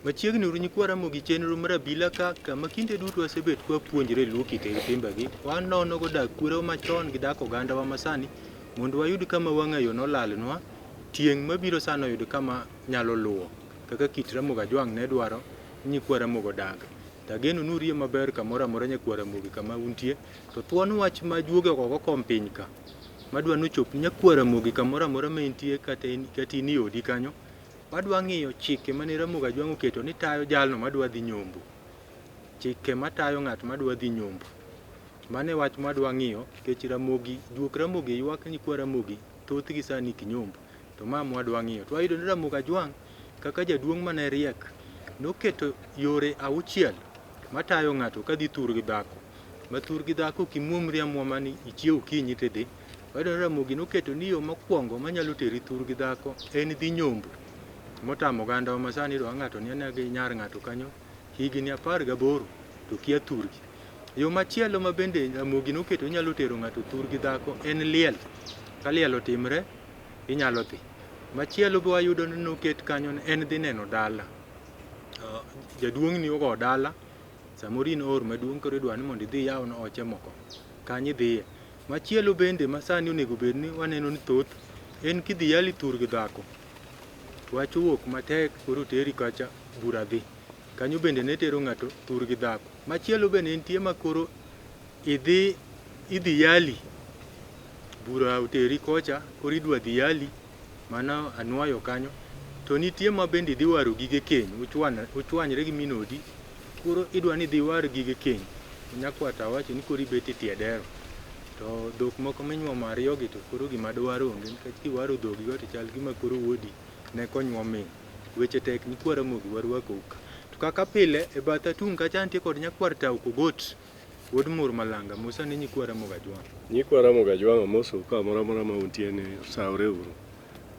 Machiegni uru nyikwa Ramogi chenro mar abila ka kama kinde duto wasebet kwapuonjre luo kit gi timbegi. Wanono go dak kwerewa machon gi dak ogandawa masani mondo wayud kama wang'ayo nolalnwa, tieng' mabiro sani oyud kama nyalo luwo kaka kit Ramogi Ajwang' ne dwaro ni nyikwa Ramogi odag. To ageno ni urie maber kamoro amora nyakwa Ramogi kama untie. To thuon wach ma juogi ogogo kom piny ka madwa ni ochop nyakwa Ramogi kamoro amora ma intie kata in kata in e odi kanyo. Wadwa ng'iyo chike mane Ramogi Ajwang' oketo ni tayo jalno madwa dhi nyombo. Chike matayo ng'at madwa dhi nyombo. Mano e wach mwadwa ng'iyo nikech Ramogi, juok Ramogi ywak nyikwa Ramogi thothgi sani ok nyomb. To ma mwadwa ng'iyo. To wayudo ni Ramogi Ajwang' kaka jaduong' mane riek noketo yore auchiel matayo ng'ato kadhi thur gi dhako. Ma thur gi dhako ok imuomri amuoma ni ichiew okinyi tidhi. Wayudo ni Ramogi noketo ni yo mokwongo manyalo teri thur gi dhako en dhi nyombo. Motamo ogandawa ma sani iyudo ka ng'ato ni ania gi nyar ng'ato kanyo higni 18 to kia thurgi. Yo machielo ma bende Ramogi noketo inyalo tero ng'ato thur gi dhako en liel. Ka liel otimre, inyalo dhi. Machielo be wayudo ni noket kanyo en dhi neno dala. Jaduong'ni ogo dala, samoro in or maduong' koro idwa ni mondo idhi iyaw oche moko. Kanyo idhiye. Machielo bende ma sani onego bed ni waneno ni thoth en kidhi yali thur gi dhako. Wach owuok matek koro teri kacha bura dhi. Kanyo bende ne tero ng'ato thur gi dhako. Machielo bende nitie ma koro idhi idhi yali bura oteri kocha koro idwa dhi yali mano anuoyo kanyo. To nitie ma bende idhi waro gige keny uchwanyre gi min odi koro idwa ni idhi iwar gige keny. Nyakwar to awacho ni koro ibet e tie dero. To dhok moko minyuomo ariyo gi to koro gima dwar onge nikech kiwaro dhogigo to chal gima koro wuodi ne konyuom min. Weche tek nyikwa Ramogi warwakou ka. To kaka pile e bath atung' kacha antie kod nyakwar Tau Kogot wuod Mur Malanga mosa ne nyikwa Ramogi Ajwang'. Nyikwa Ramogi Ajwang' amosou kamoro amora ma untie ni osawre uru.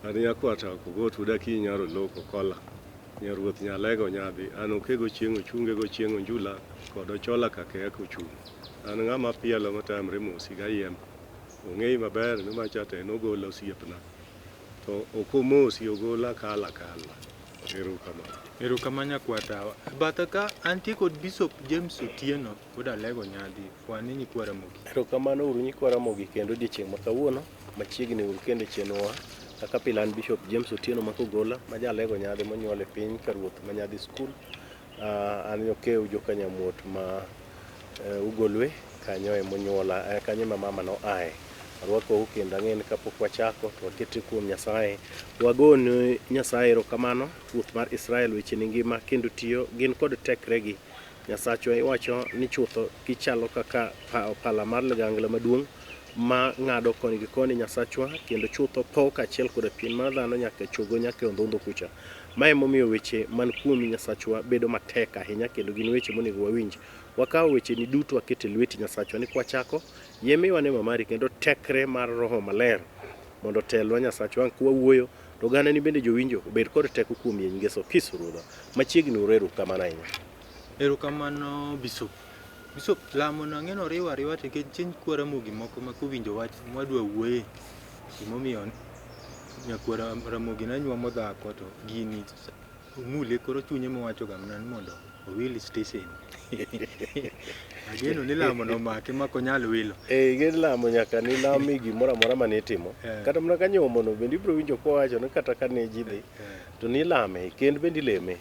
An nyakwar Tau Kogot wuod Akinyi nyar Oloko Kola. Nyaruoth Nyalego Nyadhi. An Okego Chieng' Ochunge Gochieng' Onjula kod Ochola Kakeya Kochung'. An ng'ama pielo matamre mosi gayiem. Ong'eyi maber ni macha to en ogola osiepna. To ok omosi ogola kala kala. Erokamano. Erokamano nyakwar Tawa. E batha ka antie kod Bishop James Otieno wuod Alego Nyadhi. Kwane nyikwa Ramogi. Erokamano uru nyikwa Ramogi kendo odiechieng' ma kawuono machiegni uru kendo e chenrowa. Kaka pile an Bishop James Otieno ma Kogola ma ja Alego Nyadhi monyuol e piny ka ruoth ma Nyadhi School. An Nyokew joka Nyamuot ma Ugolwe kanyo emonyuola kanyo ema mama noaye. Arwakou kendo ang'e ni kapok wachako to waketre kuom Nyasaye. Wagone Nyasaye erokamano, Ruoth mar Israel wecheni ngima kendo tiyo gin kod tekregi. Nyasachwa iwacho ni chutho gichalo kaka pala mar ligangla maduong' ma ng'ado koni gi koni Nyasachwa kendo chutho po kaachiel koda pien mar dhano nyaka chogo nyaka e ondhondho kucha. Ma emomiyo weche man kuomi Nyasachwa bedo matek ahinya kendo gin weche monego wawinj. Wakawo wecheni duto waketo e lweti Nyasachwa ni kwachako, yie miwa neema mari kendo tekre mar Roho Maler mondo otelnwa Nyasachwa ang' kwawuoyo to ogandani bende jowinjo obed kod teko kuom yie nying Yesu Kristo Ruodhwa. Machiegni uru erokamano ahinya. Erokamano Bishop. Bishop, lamo no ang'e ni oriwo ariwa to nikech nitie nyikwa Ramogi moko ma kowinjo wach mwadwa wuoye gimomiyo nyakwar Ramogi ne nyuomo dhako to gini omule koro chunye mowacho ga mana ni mondo owil stesen. Ageno ni lamo no omake ma ok onyal wilo. Eh, ing'e ni lamo nyaka nilami gimoro amora mane itimo. Kata mana ka nyuomo no bende ibiro winjo kowacho ni kata ka ne ji dhi to nilame, kend bende ileme.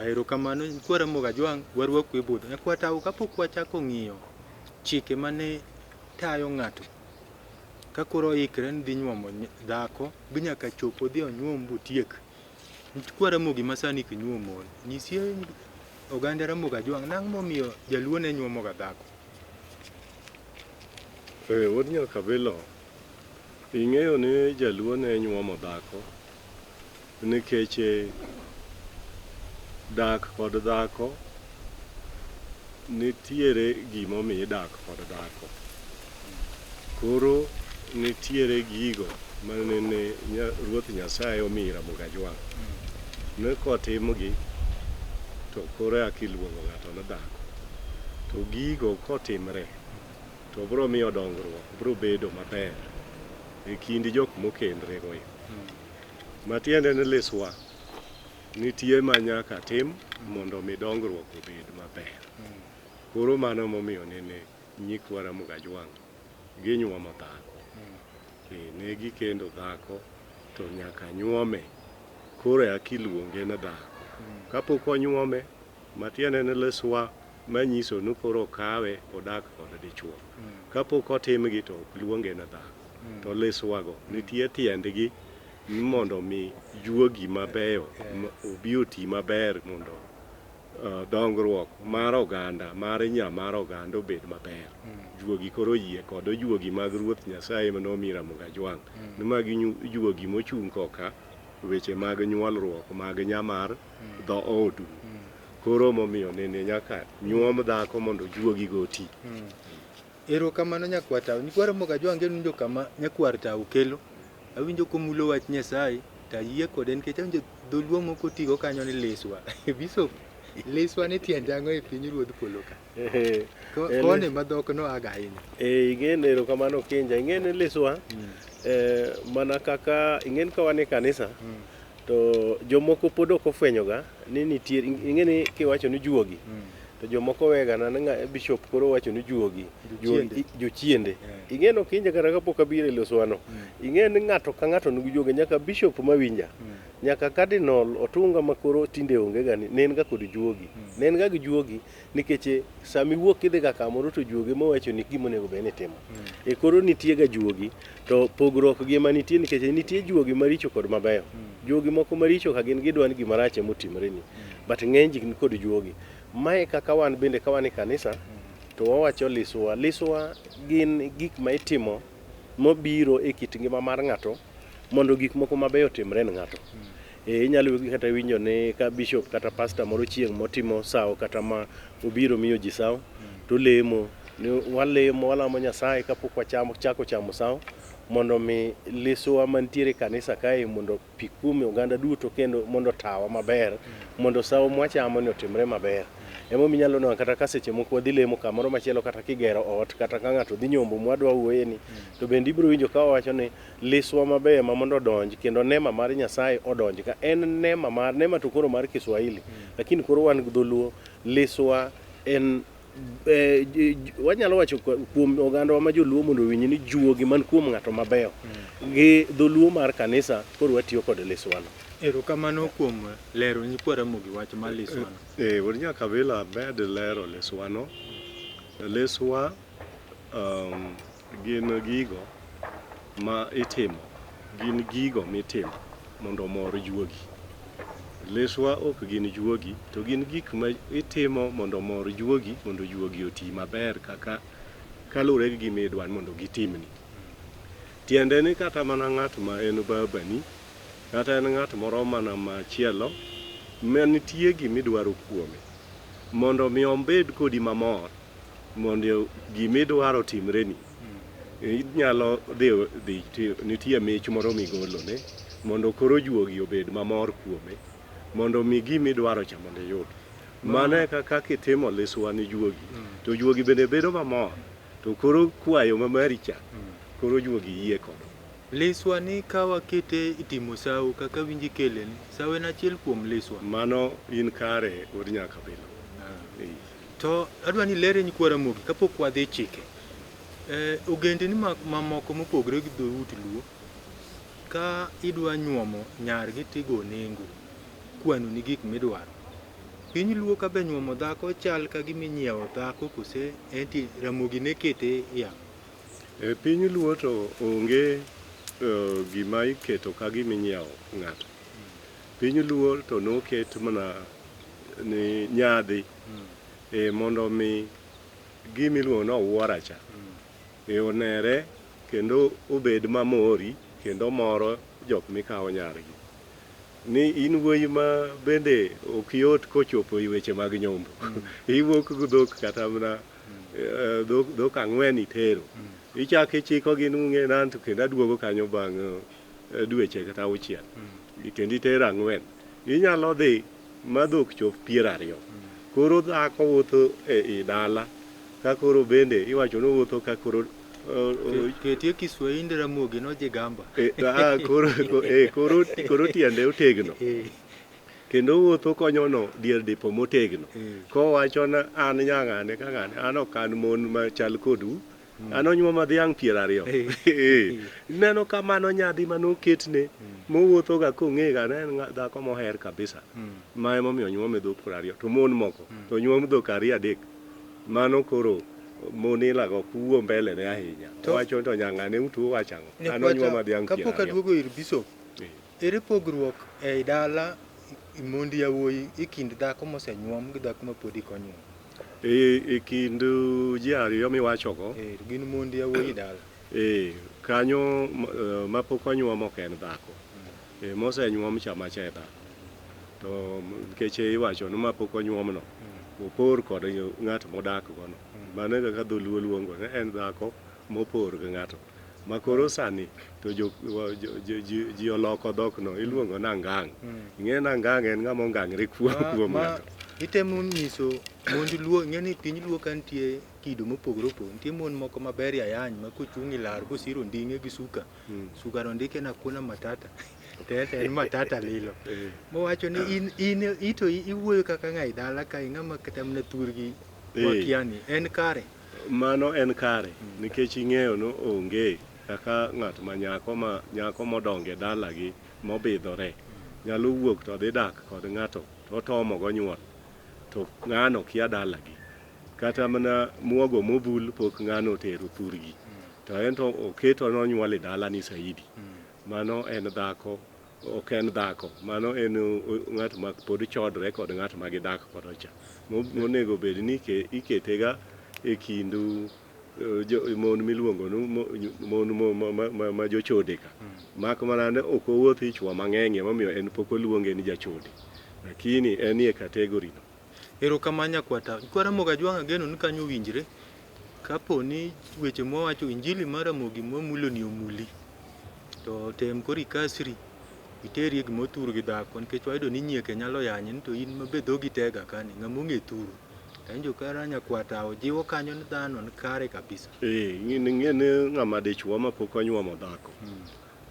Erokamano nyikwa Ramogi Ajwang' warwaku e budho. Nyakwar Tau kapok wachako ng'iyo chike mane tayo ng'ato ka koro oikre ni dhi nyuomo dhako bi nyaka chop odhi onyuom botiek. Nyikwa Ramogi ma sani ok nyuom mon. Nyisie oganda Ramogi Ajwang' nang'o momiyo jaluo ne nyuomo ga dhako? Eh, wuod Nyakabilo, ing'eyo ni jaluo ne nyuomo dhako nikech dak kod dhako nitiere gimomiyo idak kod dhako. Koro nitiere gigo manene Ruoth Nyasaye omiyo Ramogi Ajwang' ni kotimgi to koro eka iluongo ng'ato ni dhako. To gigo kotimre to biro miyo dongruok biro bedo maber e kind jok mokendre go. Matiende ni liswa. Nitie ma nyaka tim mondo mi dongruok obed maber. Koro mano momiyo nene nyikwa Ramogi Ajwang' ginyuomo dhako. Ne gikendo dhako to nyaka nyuome koro eka iluonge ni dhako. Kapok onyuome matiende ni liswa manyiso ni koro okawe odak kod dichuo. Kapok otimgi to ok luonge ni dhako. To liswago nitie tiendgi ni mondo mi juogi mabeyo obi oti maber mondo dongruok mar oganda mar nya mar oganda obed maber. Juogi koro oyie kod juogi mag Ruoth Nyasaye mane Ramogi Ajwang'. Ni magi juogi mochung' koka weche mag nyuolruok mag nyamar dhoodu. Koro momiyo nene nyaka nyuom dhako mondo juogi go oti. Erokamano nyakwar tau. Nyikwa Ramogi Ajwang' winjo kama nyakwar tau kelo. Awinjo komulo wach Nyasaye to ayie kode nikech awinjo dholuo moko otigo kanyo ni liswa. Bishop, liswa ni tiende ang'o e piny ruodh polo ka? Koni ma dhok no aga ahinya. Ing'e erokamano Kinja. Ing'e ni liswa mana kaka ing'e ka wan e kanisa to jomoko pod ok ofwenyoga ni nitie ing'e ni kiwacho ni juogi to jomoko wega na ni bishop koro wacho ni juogi jochiende. Ing'e no Kinja kata kapok abiro e liswano ing'e ni ng'ato ka ng'ato nigi juoge nyaka bishop mawinja nyaka cardinal Otunga ma koro tinde onge ga ni ne en ga kod juogi. Ne en ga gi juogi nikech sama iwuok idhi ga kamoro to juogi mowacho ni gima onego bed ni itimo. E koro nitie ga juogi to pogruok gi ema nitie nikech nitie juogi maricho kod mabeyo. Juogi moko maricho ka gin gidwa ni gima rach ema otimre ni. But ng'eny ji ni kod juogi. Mae kaka wan bende ka wan e kanisa to wawacho liswa. Liswa gin gik ma itimo mobiro e kit ngima mar ng'ato mondo gik moko mabeyo otimre ne ng'ato. Inyalo kata winjo ni ka bishop kata pastor moro chieng' motimo sawo kata ma obiro miyo ji sawo to lemo ni walemo walamo Nyasaye kapok wachamo chako chamo sawo mondo mi liswa mantiere e kanisa kae mondo pi kuom oganda duto kendo mondo otawa maber mondo sawo mwachamo ni otimre maber. Emomiyo inyalo neno kata ka seche moko wadhi lemo kamoro machielo kata kigero ot kata ka ng'ato dhi nyombo mwadwa wuoye ni to bende ibiro winjo ka wawacho ni liswa mabeyo ma mondo odonj kendo nema mar Nyasaye odonj ka en nema mar nema to koro mar Kiswahili lakini koro wan gi dholuo liswa en wanyalo wacho kuom ogandawa ma joluo mondo owinj ni juogi man kuom ng'ato mabeyo gi dholuo mar kanisa koro watiyo kod liswano. Erokamano kuom lero nyikwa Ramogi wach mar liswano. Wuod Nyakabila med lero liswano. Liswa gin gigo ma itimo, gin gigo mitimo mondo omor juogi. Liswa ok gin juogi, to gin gik ma itimo mondo omor juogi, mondo juogi oti maber kaka kaluwore gi gima idwa ni mondo gitimni. Tiende ni kata mana ng'at ma en babani, kata en ng'at moro mana machielo, ma nitie gima idwaro kuome, mondo mi obed kodi mamor, mondo gimidwaro otimreni, inyalo dhi nitie mich moro migolone mondo koro juogi obed mamor kuome, mondo mi gimidwaro cha mondo iyud. Mano e kaka kitimo liswa ni juogi, to juogi bende bedo mamor, to koro kwayo ma mari cha, koro juogi yie kodo. Liswa ni ka wakete itimo sawo kaka winji kele ni, sawo en achiel kuom liswa. Mano in kare wuod Nyakabilo. To adwa ni ilere nyikwa Ramogi kapok wadhi chike. Ogendini mamoko mopogore gi dhout Luo, ka idwa nyuomo nyargi tigo nengo, kwano ni gik midwaro. Piny Luo ka be nyuomo dhako chal ka gima inyiewo dhako kose enti Ramogi ne kete yamo? E piny Luo to onge gima iketo ka gima inyiewo ng'ato. Piny Luo to noket mana ni nyadhi mondo mi gima iluongo ni owuora cha onere kendo obed mamori kendo moro jok mikawo nyargi. Ni in wuoyi ma bende ok yot kochopo e weche mag nyombo. Iwuok gi dhok kata mana dhok ang'wen itero. Ichako ichiko gi nung'e nan to kendo aduogo kanyo bang' dweche kata auchiel. Kendo itero ang'wen. Inyalo dhi ma dhok chop 20. Koro dhako wuotho e dala ka koro bende iwacho ni owuotho ka koro Ketie Kiswahili Ramogi nojigamba. Koro tiende otegno. Kendo owuotho konyono dier dipo motegno. Kowacho ni an nyang'ane ka ng'ane, an ok an mon machal kodu. An onyuoma dhiang' 20. Ineno ka mano nyadhi mane oketne mowuothoga kong'ega ne en dhako moher kabisa. Ma emomiyo onyuome dhok 20. To mon moko to onyuom dhok ariyo adek. Mano koro mon ilago ok wuo mbele ne ahinya. Owacho ni to nyang'ane uto uwacho ang'o? An onyuoma dhiang' Kapok 20. aduogo ir Bishop, ere pogruok ei dala mond yawuoyi e kind dhako mosenyuom gi dhako ma pod ok onyuom? E kind ji ariyo miwachogo, Gin mond yawuoyi dala. Kanyo mapok onyuom ok en dhako. Mosenyuom cha macha e dhako. To nikech iwacho ni mapok onyuomno, opor kod ng'at modak gono. Mano e kaka dholuo luongo ni en dhako mopor gi ng'ato. Ma koro sani to ji oloko dhokno, iluongo ni angang'. Ing'e ni angang' en ng'ama ongang're kuom ng'ato. Itemo nyiso mond luo, ing'e ni piny luo ka nitie kido mopogore opogore. Nitie mon moko maber ayany ma kochung' e lar kosiro onding'e gi suka. Suka no ndike na hakuna matata. To en matata lilo. Mowacho ni in ito iwuoyo kaka ng'a e dala ka ing'ama kata mana thurgi wakiani. En kare? Mano en kare, nikech ing'eyo ni onge kaka ng'at ma nyako ma nyako modongo e dalagi mobidhore nyalo wuok to dhi dak kod ng'ato to otomo go nyuol to ng'ano kia dalagi. Kata mana muogo mobul pok ng'ano otero thurgi. To en to oketo nonyuol e dalani saidi. Mano en dhako, ok en dhako. Mano en ng'at ma pod chodre kod ng'at ma gidak godo cha. Monego bed ni iketega e kind mon miluongo ni mon ma jochode ka. Mak mana ni ok owuoth chuo mang'eny emomiyo en pok oluonge ni jachode. Lakini en e category no. Erokamano nyakwata. Nyikwa Ramogi Ajwang' ageno ni kanyo owinjre. Kapo ni weche mwawacho injili mar Ramogi mwamulo ni omuli, to tem koro ikasri iterie gima othur gi dhako nikech wayudo ni nyieke nyalo yanyi ni to in mabe dhogi tega kani ng'ama ong'e thuru. Awinjo ka nyakwata ojiwo kanyo ni dhano ni kare kabisa. Ing'e ni ng'ama dichuo mapok onyuomo dhako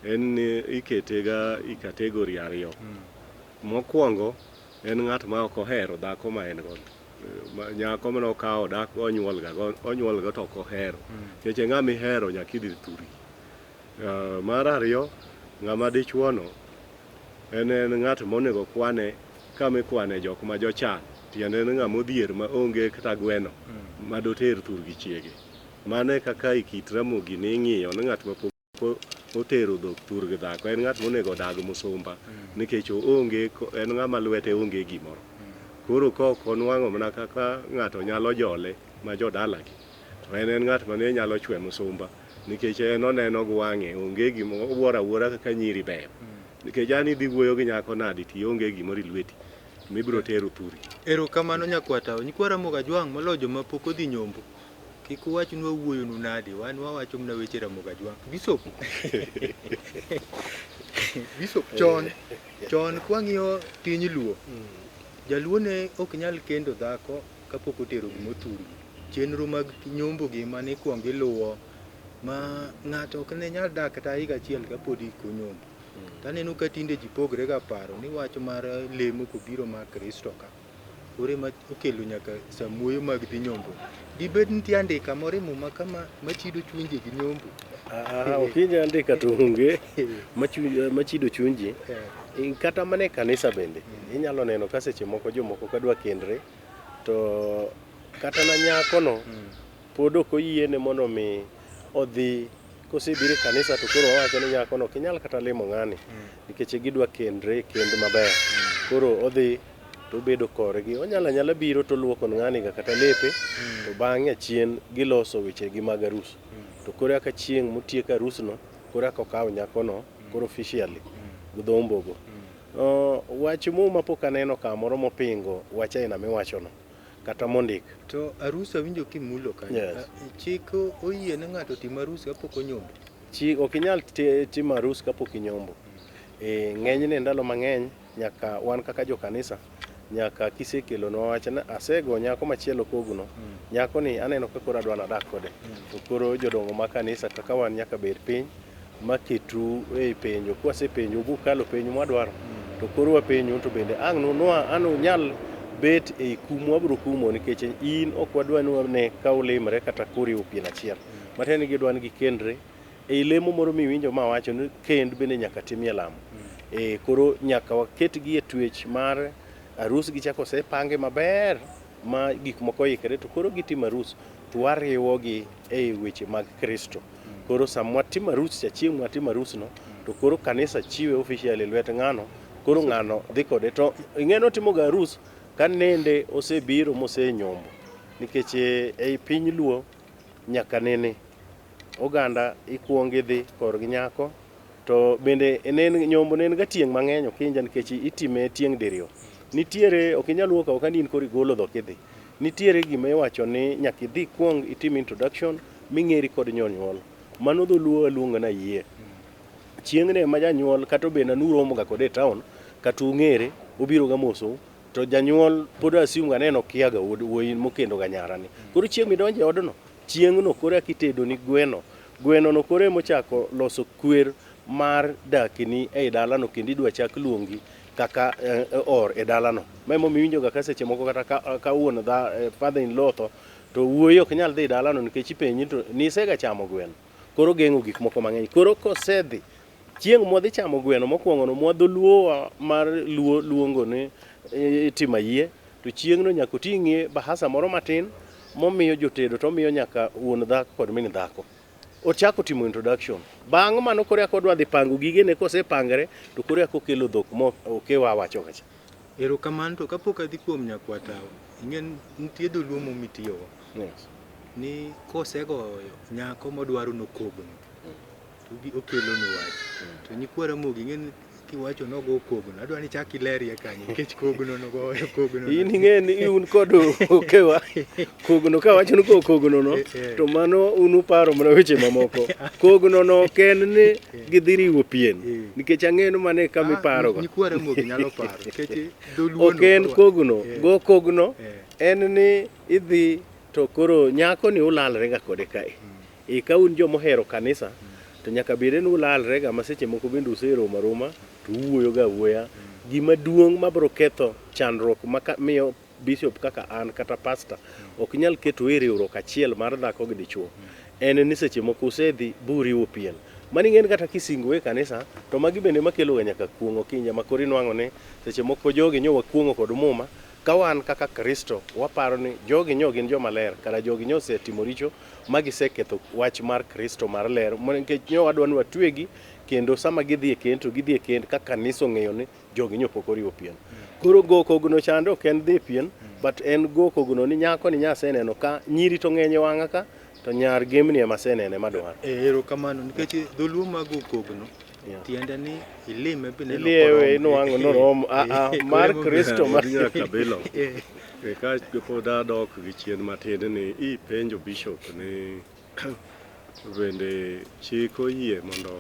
en ni ikete ga e category ariyo. Mokwongo en ng'at ma ok ohero dhako ma en godo. Nyako mane okawo dak onyuol go to ok ohero. Nikech ng'ama ihero nyaka idhi thurgi. Mar ariyo, ng'ama dichuo no en ng'at monego kwane kama ikwane jok ma jochan. Tiende ni ng'ama odhier ma onge kata gweno ma doter thurgi chiege. Mano e kaka e kit Ramogi ni ing'iyo ni ng'at ma pok otero dhok thurgi dhako en ng'at monego odag musumba nikech oonge en ng'ama lwete onge gimoro. Koro ka ok onwang'o mana kaka ng'ato nyalo jole ma jodalagi to en ng'at mane nyalo chwe musumba nikech en oneno gi wang'e onge gima owuoro awuora kaka nyiri ber. Nikech an idhi wuoyo gi nyako nadi to ionge gimoro e lweti mibiro tero thurgi. Erokamano nyakwata. Nyikwa Ramogi Ajwang' moloyo joma pok odhi nyombo. Kik uwach ni wawuoyonu nade, wan wawacho mana weche Ramogi Ajwang'. Bishop. Bishop chon kwang'iyo piny Luo, jaluo ne ok nyal kendo dhako kapok otero gima othurgi. Chenro mag nyombo gi mane ikuongo iluwo ma ng'ato ok ne nyal dak kata higa achiel kapod ok onyombo. Taneno ka tinde ji pogre ga paro ni wach mar lemo kobiro mar Kristo ka. Koro ema okelo nyaka samuoyo mag dhi nyombo. Dibed nitie andika moro e muma kama machido chunje gi nyombo? Ok inyal andika to onge machido chunji. Kata mana e kanisa bende inyalo neno ka seche moko jomoko kadwa kendre to kata na nyakono pod ok oyiene mondo mi odhi kosebiro e kanisa to koro wawacho ni nyakono ok inyal kata limo ng'ani nikech gidwa kendre kend maber. Koro odhi to obedo korgi. Onyalo anyala biro to oluoko ng'ani ga kata lepe to bang'e achien giloso wechegi mag arus. To koro eka chieng' motiek arusno koro eka okaw nyakono koro officially gi dho ombogo. Wach muma pok aneno kamoro mopingo wach aina miwachono kata mondik. To arus awinjo kimulo kanyo. Yes. Chik oyie ne ng'ato timo arus kapok onyombo? Chik ok inyal timo arus kapok inyombo. Ng'enyne ndalo mang'eny nyaka wan kaka jokanisa nyaka kisekelonwa wach ni asego nyako machielo kogno, nyako ni aneno ka koro adwa nadak kode. To koro jodongo ma kanisa kaka wan nyaka bed piny maketu e penjo. Kwasepenjo bukalo penjo mwadwaro. To koro wapenjo to bende ang' nunwa an unyal bet ei kum wabiro kumo nikech in ok wadwa ni wane ka ulimre kata kuriwo pien achiel. Matiende ni gidwa ni gikendre ei lemo moro miwinjo ma wacho ni kend bende nyaka timie lamo. E, koro nyaka waketgi e twech mar arus gichako osepange maber ma gik moko oikre to koro gitimo arus to wariwogi ei weche mag Kristo. Koro sama watimo arus cha chieng' mwatimo arus no to koro kanisa chiwe officially lwet ng'ano koro ng'ano dhi kode to ing'e ni otimo ga arus ka nende osebiro mosenyombo nikech ei piny luo nyaka nene oganda ikuong idhi korgi nyako to bende ne en nyombo ne en ga tieng' mang'eny okinja nikech itime tieng' diriyo. Nitiere ok inyal wuok oko ni in koro igolo dhok idhi. Nitiere gima iwacho ni nyaka idhi ikuong itim introduction ming'eri kod jonyuol. Mano dholuo waluongo ni ayie. Chieng'no ema janyuol kata obedo ni uromo ga kode e town kata ung'ere obiro ga mosou to janyuol pod assume ga ni en okia ga wuod wuoyi mokendo ga nyarani. Koro chieng' midonjo e odno chieng'no koro eka itedoni gweno. Gweno no koro emochako loso kwer mar dakni ei dalano kendo idwa chak luongi kaka or e dalano. Ma emomiyo iwinjo ga ka seche moko kata ka wuon dha father in law otho to wuoyi ok nyal dhi dalano nikech ipenji to nisega chamo gweno. Koro geng'o gik moko mang'eny. Koro kosedhi chieng' mwadhi chamo gweno mokwongo no mwa dholuowa mar luo luongo ni itimo ayie to chieng'no nyaka oting'ie bahasa moro matin momiyo jotedo to omiyo nyaka wuon dhako kod min dhako. Ochako timo introduction. Bang' mano koro eka odwa dhi pango gigene kosepangre to koro eka okelo dhok mo okewa awacho kacha. Erokamano to kapok adhi kuom nyakwatawo, ing'e nitie dholuo moro mitiyogo. Yes. Ni kosegoyo nyako modwaro nokogno to okelonu wach. To nyikwa Ramogi ing'e ni kiwacho nogo kogno, adwa ni ichak ilerie kanyo nikech kogno nogoyo kogno. In ing'e ni un kod okewa kogno kawacho ni kogno no to mano un uparo mana weche mamoko. Kogno no ok en ni gidhi riwo pien nikech ang'e ni mano e kama iparo go. Nyikwa Ramogi nyalo paro nikech dholuo Ok en kogno, go kogno en ni idhi to koro nyako ni ulalre ga kode kae. E ka un joma ohero kanisa to nyaka bed ni ulalre ga ma seche moko bende useromo aroma to uwuoyo ga awuoya. Gima duong' mabiro ketho chandruok ma miyo bishop kaka an kata pastor ok nyal keto e riwruok achiel mar dhako gi dichuo en ni seche moko usedhi buriwo pien. Mano ing'e ni kata kisingo e kanisa to magi bende makelo ga nyaka kuong' okinja ma koro inwang'o ni seche moko jogi nyo wakuong'o kod muma ka wan kaka Kristo waparo ni jogi nyo gin joma ler kara jogi nyo osetimo richo ma giseketho wach mar Kristo mar ler nikech nyo wadwa ni watwegi kendo sama gidhi e kend to gidhi e kend ka kanisa ong'eyo ni jogi nyo pok oriwo pien. Koro go kogno chande ok en dhi e pien but en go kogno ni nyako ni nyaseneno ka nyiri to ng'eny e wang'a ka to nyar gemni ema asenene madwaro. Erokamano nikech dholuo mag go kogno tiende ni ilime bineno Iliewe inwang'o noromo mar Kristo mar Kabilo. Ka pod adok gi chien matin ni ipenjo bishop ni bende chik oyie mondo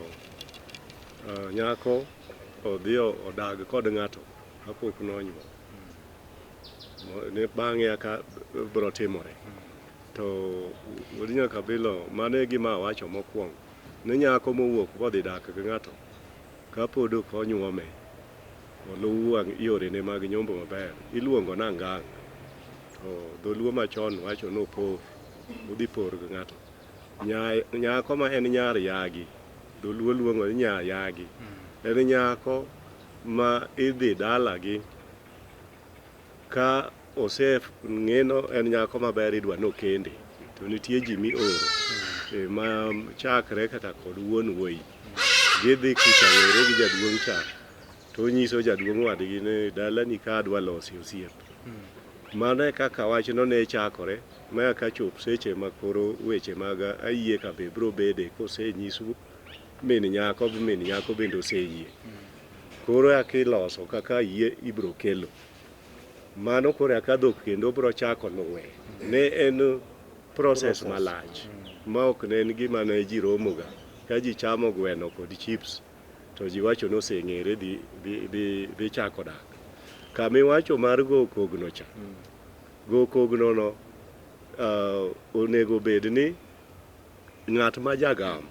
nyako odhi odag kod ng'ato kapok nonyuol. Bang'e eka biro timore. To wuod Nyakabilo mano e gima awacho mokwongo ni nyako mowuok modhi dak gi ng'ato kapod ok onyuome oluw yorene mag nyombo maber iluongo ni angang'. To dholuo machon wacho ni opor, odhi por gi ng'ato. Nyako ma en nyar yagi, dholuo luongo ni nyar yagi. En nyako ma idhi dalagi ka oseng'e en nyako maber idwa nokende to nitie ji mioro ma chakre kata kod wuon wuoyi. Gidhi kucha ng'ere gi jaduong' cha to onyiso jaduong' wadgi ni dalani ka adwa losi osiep. Mano e kaka wachno ne chakore ma ka chop seche ma koro weche mag ayie ka be biro bede kosenyisu min nyako min nyako bende oseyie. Koro eka iloso kaka yie ibiro kelo. Mano koro eka dhok kendo biro chako luwe. Ne en process malach ma ok ne en gima ne ji romoga ka ji chamo gweno kod chips to ji wacho ni oseng'ere dhi chako dak. Kamiwacho mar go kogno cha, go kogno no onego bed ni ng'at ma jagam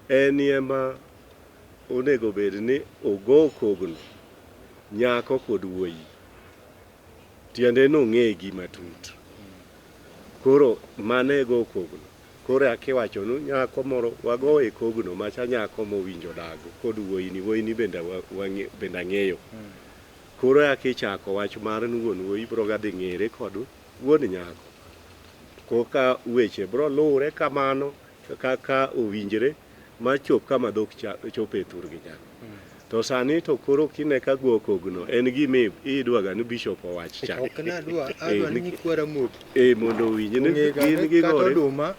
en ema onego bed ni ogo kogno. Nyako kod wuoyi. Tiende nong'egi matut. Koro mano e go kogno. Koro akiwacho nu nyako moro wago e kogno macha nyako mowinjo dago kod wuoyini, wuoyini bende bende ang'eyo. Koro akichako wach mar ni wuon wuoyi bro ga dhi ng'ere kod wuon nyako. Koka weche bro luwre kamano kaka owinjre machop kama dhok chope e thurgi nyako. To sani to koro kine ka go kogno en gima idwaga ni bishop owach cha. Ok nadwa, adwa ni nyikwa Ramogi Mondo owinj ni gin gigore. Kata oduma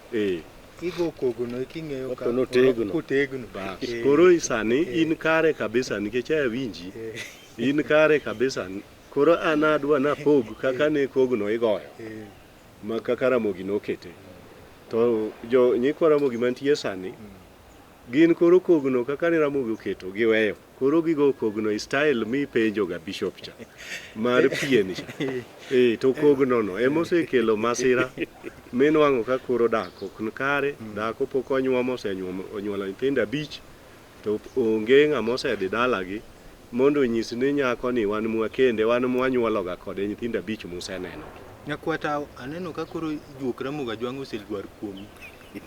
igo kogno king'eyo ka notegno. Kotegno. Bas. Koro sani in kare kabisa nikech awinji. In kare kabisa. Koro an adwa napog kaka ne kogno igoyo. Ma kaka Ramogi nokete. To jo nyikwa Ramogi mantie sani gin koro kogno kaka ne Ramogi oketo giweyo. Koro gigo kogno e style mipenjo ga bishop cha mar pien cha. To kogno no ema osekelo masira minwang'o ka koro dak ok ni kare, dhako pok onyuomo, osenyuomo onyuolo nyithindo 5 to onge ng'ama osedhi dalagi mondo onyis ni nyako ni wan mwakende, wan mwanyuologa kode nyithindo 5 museneno. Nyakwata aneno ka koro juok Ramogi Ajwang' oselwar kuomi.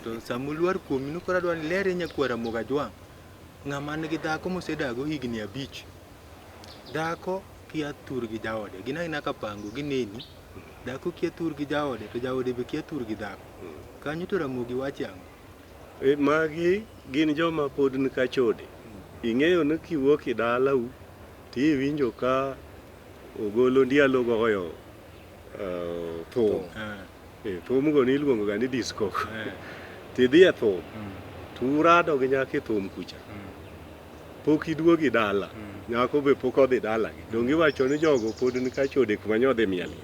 To sama olwar kuomi no koro adwa ni ilere nyakwar Ramogi Ajwang'. Ng'ama nigi dhako mosedago higni 5. Dhako kia thur gi jaode. Gin agina ka pango gineni. Dhako kia thur gi jaode to jaode be kia thur gi dhako. Kanyo to Ramogi wache ang'o? Magi gin joma pod ni ka chode. Ing'eyo ni kiwuok e dalau tiwinjo ka ogolo ndialo goyo thum. Thum go niluongo ga ni disco. Tidhi e thum. Turado gi nyako e thum kucha. Pok iduogi dala. Nyako be pok odhi dalagi. Donge iwacho ni jogo pod ni ka chode kuma nyodhi mielie.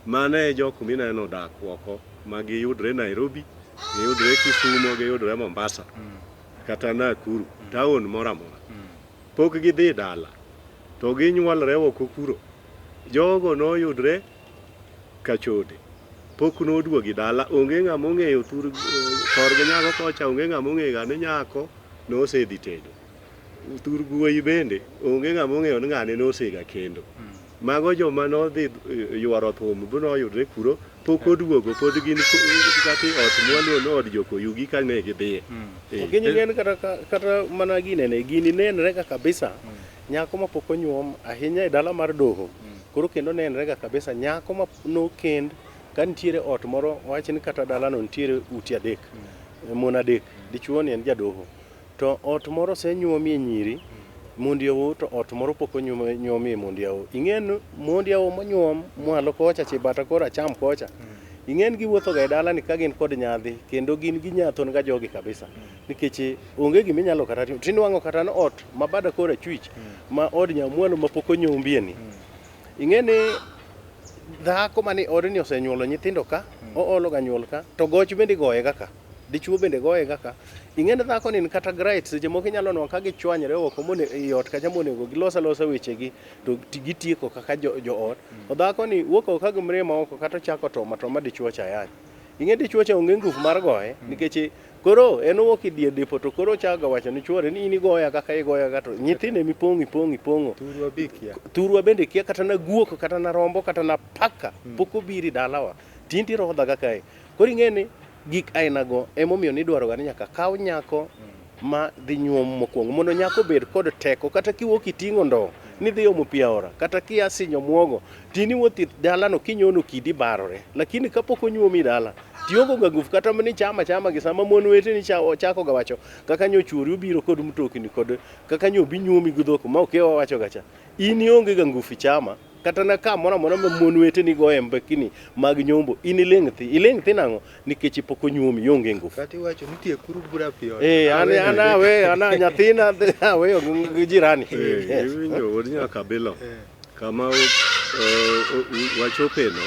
Mano e jok mineno dak oko ma giyudre Nairobi, giyudre Kisumo, giyudre Mombasa, kata Nakuru, town moro amora. Pok gidhi dala, to ginyuolre oko kuro. Jogo noyudre kachode. Pok noduogi dala, onge ng'ama ong'eyo thur korgi nyako kocha, onge ng'ama ong'eyo ga ni nyako nosedhi tedo. Thur wuoyi bende onge ng'ama ong'eyo ni ng'ane nosega kendo. Mago joma nodhi yuoro thum bu noyudre kuro, pok oduogo, pod gin kata e ot mwaluongo ni od jokoyugi kane gidhiye. Okinyi ng'en kata mana ginene, gini nenre ga kabisa. Nyako ma pok onyuom ahinya e dala mar doho. Koro kendo nenre ga kabisa nyako ma nokend ka nitiere ot moro, wach ni kata dalano nitiere ute 3, mon 3, dichuo ni en jadoho. To ot moro osenyuomie nyiri, mond yawuowi, to ot moro pok onyuomie mond yawuowi. Ing'e mond yawuowi monyuom mwalo kocha chibata koro acham kocha. Ing'e giwuotho ga e dalani ka gin kod nyadhi kendo gin ginyathon ga jogi kabisa. Nikech onge gima inyalo kata timo. Tinwang'o kata ni ot ma bada koro achwich ma od nyamwalo ma pok onyuombie ni. Ing'e ni dhako mani odni osenyuolo nyithindo ka, oolo ga nyuol ka, to goch bende igoye ga ka. Dichuo bende goye ga ka. Ing'e ni dhako ni kata right seche moko inyalo nwang'o ka gichwanyre oko e ot kacha monego gilos alosa wechegi to gitieko kaka jo ot. To dhako ni wuok oko ka gi mirima oko kata ochako toma toma dichuo cha yany. Ing'e dichuo cha onge nguvu mar goye nikech koro en owuok e dier depo to koro ochako wacho ni chuore ni in igoya kaka igoya ka to nyithindo emipong'o ipong'o ipong'o. Thurwa be kia. Thurwa bende kia kata na guok kata na rombo kata na paka pok obiro e dalawa. Tinde irodha ga kae. Koro ing'e ni gik aina go emomiyo nidwaro ga ni nyaka kaw nyako ma dhi nyuom mokwongo mondo nyako obed kod teko kata kiwuok iting'o ndoo nidhi omo pi aora kata kia sinyo muogo tini wuoth e dalano kinyono kidi barore lakini kapok onyuomi dala tiongo ga nguvu kata mani chama chama gi sama mon weteni chako ga wacho kaka nyo chuori obiro kod mtokni kod kaka nyo bi nyuomi gi dhok ma okewa wacho gacha in ionge ga nguvu chama kata na kamoro amora ma mon weteni goye mbekni mag nyombo in iling' thi iling' thi nang'o nikech pok onyuomi ionge nguvu. Kata iwacho ni tiekuru bura piyo. An aweyo an nyathina aweyo gi jirani. Iwinjo wuod Nyakabilo kama wachopeno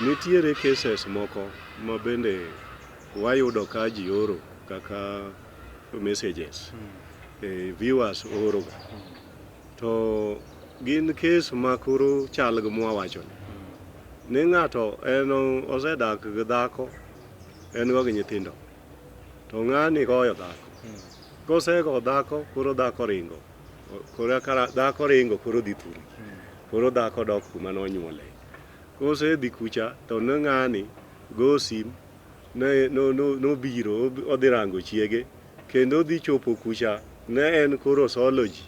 nitiere cases moko ma bende wayudo ka ji oro kaka messages, viewers oro ga to gin case ma koro chal gi mwawacho ni ng'ato en osedak gi dhako en go gi nyithindo to ng'ani goyo dhako kosego dhako koro dhako ringo Koro kara dhako ringo koro dhi thuru. Koro dhako dok kuma nonyuole. Kosedhi kucha to ne ng'ani go sim ne no no nobiro odhi rango chiege kendo odhi chopo kucha ne en koro solo ji.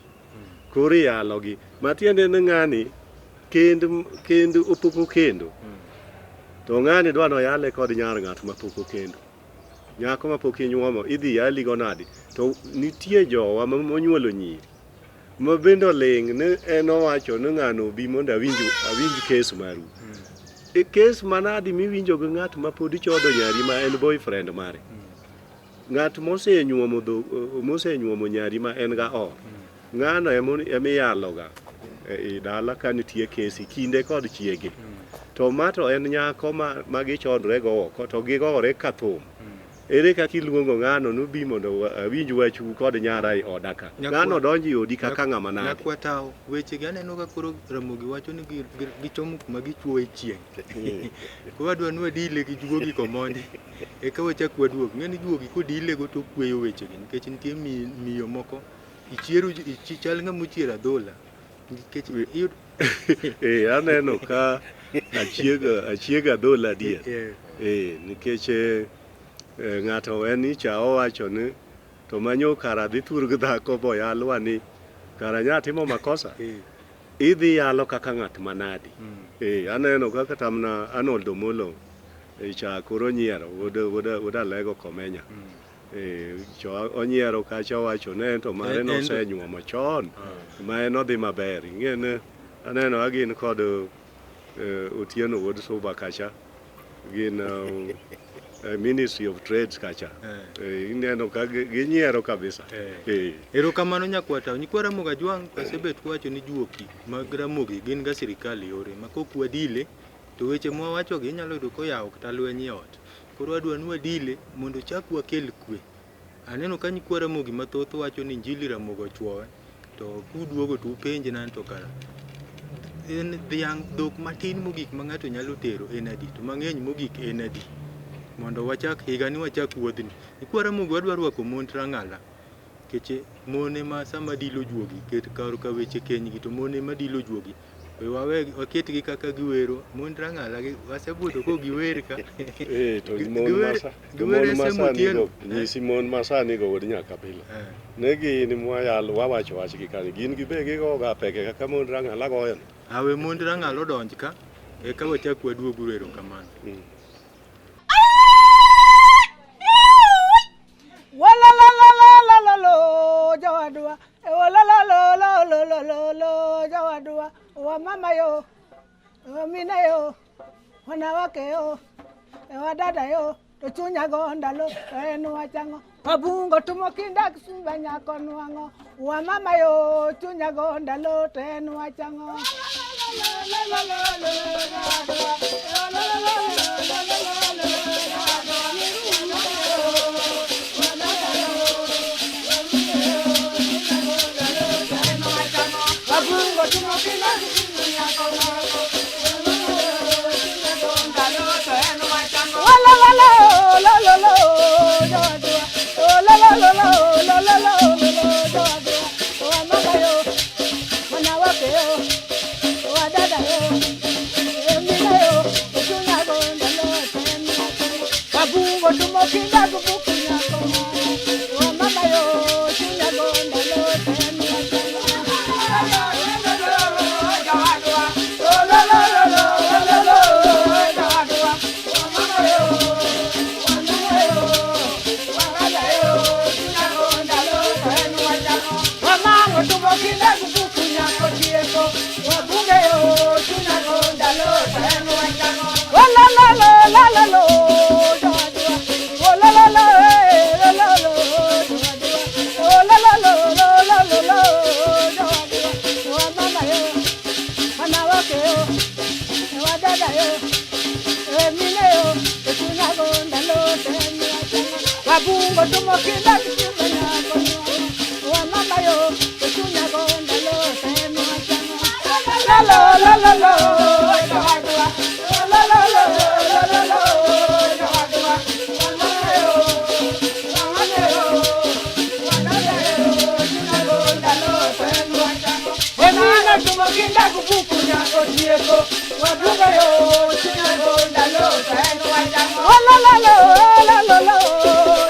Koro iyalogi. Matiende ni ng'ani kend kend opok okendo. To ng'ani dwa noyale kod nyar ng'at ma pok okendo. Nyako ma pok inyuomo idhi yali go nadi? To nitie jowa monyuolo nyiri ma bende oling' ni en owacho ni ng'ano obi mondo awinj awinj kes maru. E kes manadi miwinjo gi ng'at ma pod chodo nyari ma en boyfriend mare? Ng'at mosenyuomo dho mosenyuomo nyari ma en ga ot. Ng'ano emiyaloga e dala ka nitie kesi kinde kod chiege. To ma to en nyako ma, ma gichodre go oko to gigore ka thum. Ere kaka iluongo ng'ano nobi mondo awinj wachu kod nyara e oda ka? Ng'ano donjo e odi kaka ng'ama nade? Nyakwa tawo, weche gi aneno ka koro Ramogi wacho ni gichomo kuma gichuoye chieng'. Koro adwa ni wadile gi juogi komondi eka wachak waduog. Ing'e ni juogi kodile go to okweyo wechegi nikech nitie miyo moko ichiero chal ng'ama ochiero adhola nikech iyud Eh, aneno ka achiega achiega adhola adier. Eh, nikech ng'ato en icha owacho ni to manyo kara dhi thur gi dhako boyalwa ni kara nya timo makosa. Idhi yalo kaka ng'at manadi. Eh, aneno kaka tamna Arnold Omolo cha koro nyiero wuod wuod wuod Alego Komenya. Eh, cho onyiero kacha owacho ne en to mare nosenyuomo chon ma en odhi maber. Ing'e ni aneno ka gin kod Otieno wuod Suba kacha gin Ministry of Trades kacha. Ineno ka ginyiero kabisa. Erokamano nyakwata. Nyikwa Ramogi Ajwang' wasebet kwawacho ni juoki mag Ramogi gin ga sirikal yore ma kok wadile to weche mwawachogi inyalo yudo koyawo kata lweny e ot. Koro adwa ni wadile mondo chak wakel kwe. Aneno ka nyikwa Ramogi mathoth wacho ni Injili Ramogi ochuowe to kuduogo to upenjna ni to kara en dhiang' dhok matin mogik ma ng'ato nyalo tero en adi to mang'eny mogik en adi mondo wachak higani wachak wuodhni. Nyikwa Ramogi wadwa rwako mond Rang'ala nikech mon ema sama dilo juogi ket kar ka weche kenygi to mon ema dilo juogi. We wawe waketgi kaka giwero mond Rang'ala gi wasebudho ko giwer ka. Eh, to mon masa to mon masani go nyisi mon masani go wuod Nyakabila. Ne gin mwayalo wawacho wachgi kani gin gibe gigoga apeke kaka mond Rang'ala goyo no. Awe mond Rang'ala odonj ka eka wachak waduoguru erokamano. Walalalalalalalo jawadwa, walalalalalalalo jawadwa, wa mama yo, wa mine yo, wanawake yo, wa dada yo, to chunya go ndalo, to en wachang'o. Wabungo tumo kinda kisumba nyako nwang'o, wa mama yo, chunya go ndalo, to en wachang'o. Wabungo tumo kinda kisumba nyako nwang'o. Wala la la la la la jawadwa, oh la la la la la la la jawadwa, wa mama yo, wanawake yo, wa dada yo, mina yo, chunya go ndalo tena, wabungo tumo kinda kubuku nyako, wa mama yo, chunya go ndalo tena. Oh la la la la la la jawadwa, wa mama yo, wa mama yo, wa dada yo, chunya go ndalo tena. Wamango tumo kinda kubuku nyako tieko, wabunge yo, chunya go ndalo tena. Oh la la la la la la jawadwa, oh la la la la la la jawadwa, oh la la la la la la la jawadwa, wa mama yo, wanawake yo, wa dada yo, mine yo, chunya go ndalo tena. Wabungo tumo kinda kisumba nyako wa mama yo, chunya go ndalo tena. La la la la la jawadwa, la la la la la la jawadwa, wa mama yo, wa mama yo, wa dada yo, chunya go ndalo tena. kinda gubuku nyako tieko Wabuga yo chunya gonda lo to en wachang'o Oh la la la la la la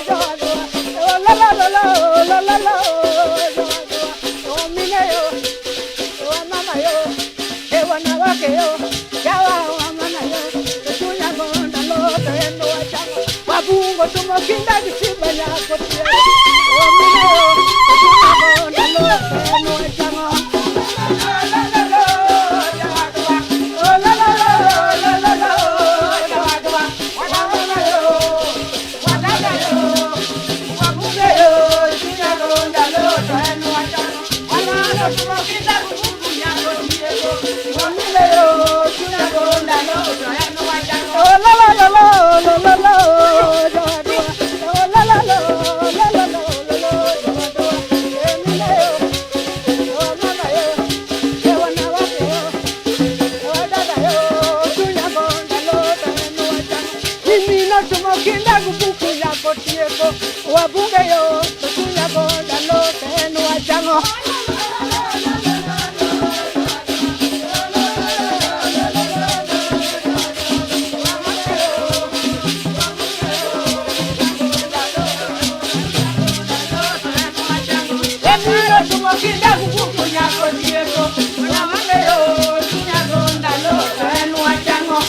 jowadwa Oh la la la la la la la jowadwa Oh mine yo Oh mama yo E wanawake yo Yawa wa mama yo Chunya gonda lo to en wachang'o Wabungo tumo kinda gi simba nyako tieko Oh mine yo Chunya gonda lo to en wachang'o La la la jowadwa Oh la la la la la la jowadwa Wamama yo Wadada yo Wabunge yo Chunya gonda lo to en wachang'o Wanano tumo kinda gubuku nyako tieko Wamile yo chunya gonda lo to en wachang'o Oh la la la la la la la jowadwa Oh la la la la la la la jowadwa Emile yo Oh mama yo E wanawake yo Wadada yo chunya gonda lo to en wachang'o Mimino tumo kinda gubuku nyako tieko Wabunge yo to chunya gonda lo to en wachang'o Emiro tumo kinda gubuku nyako tieko Wanawake yo chunya gonda lo to en wachang'o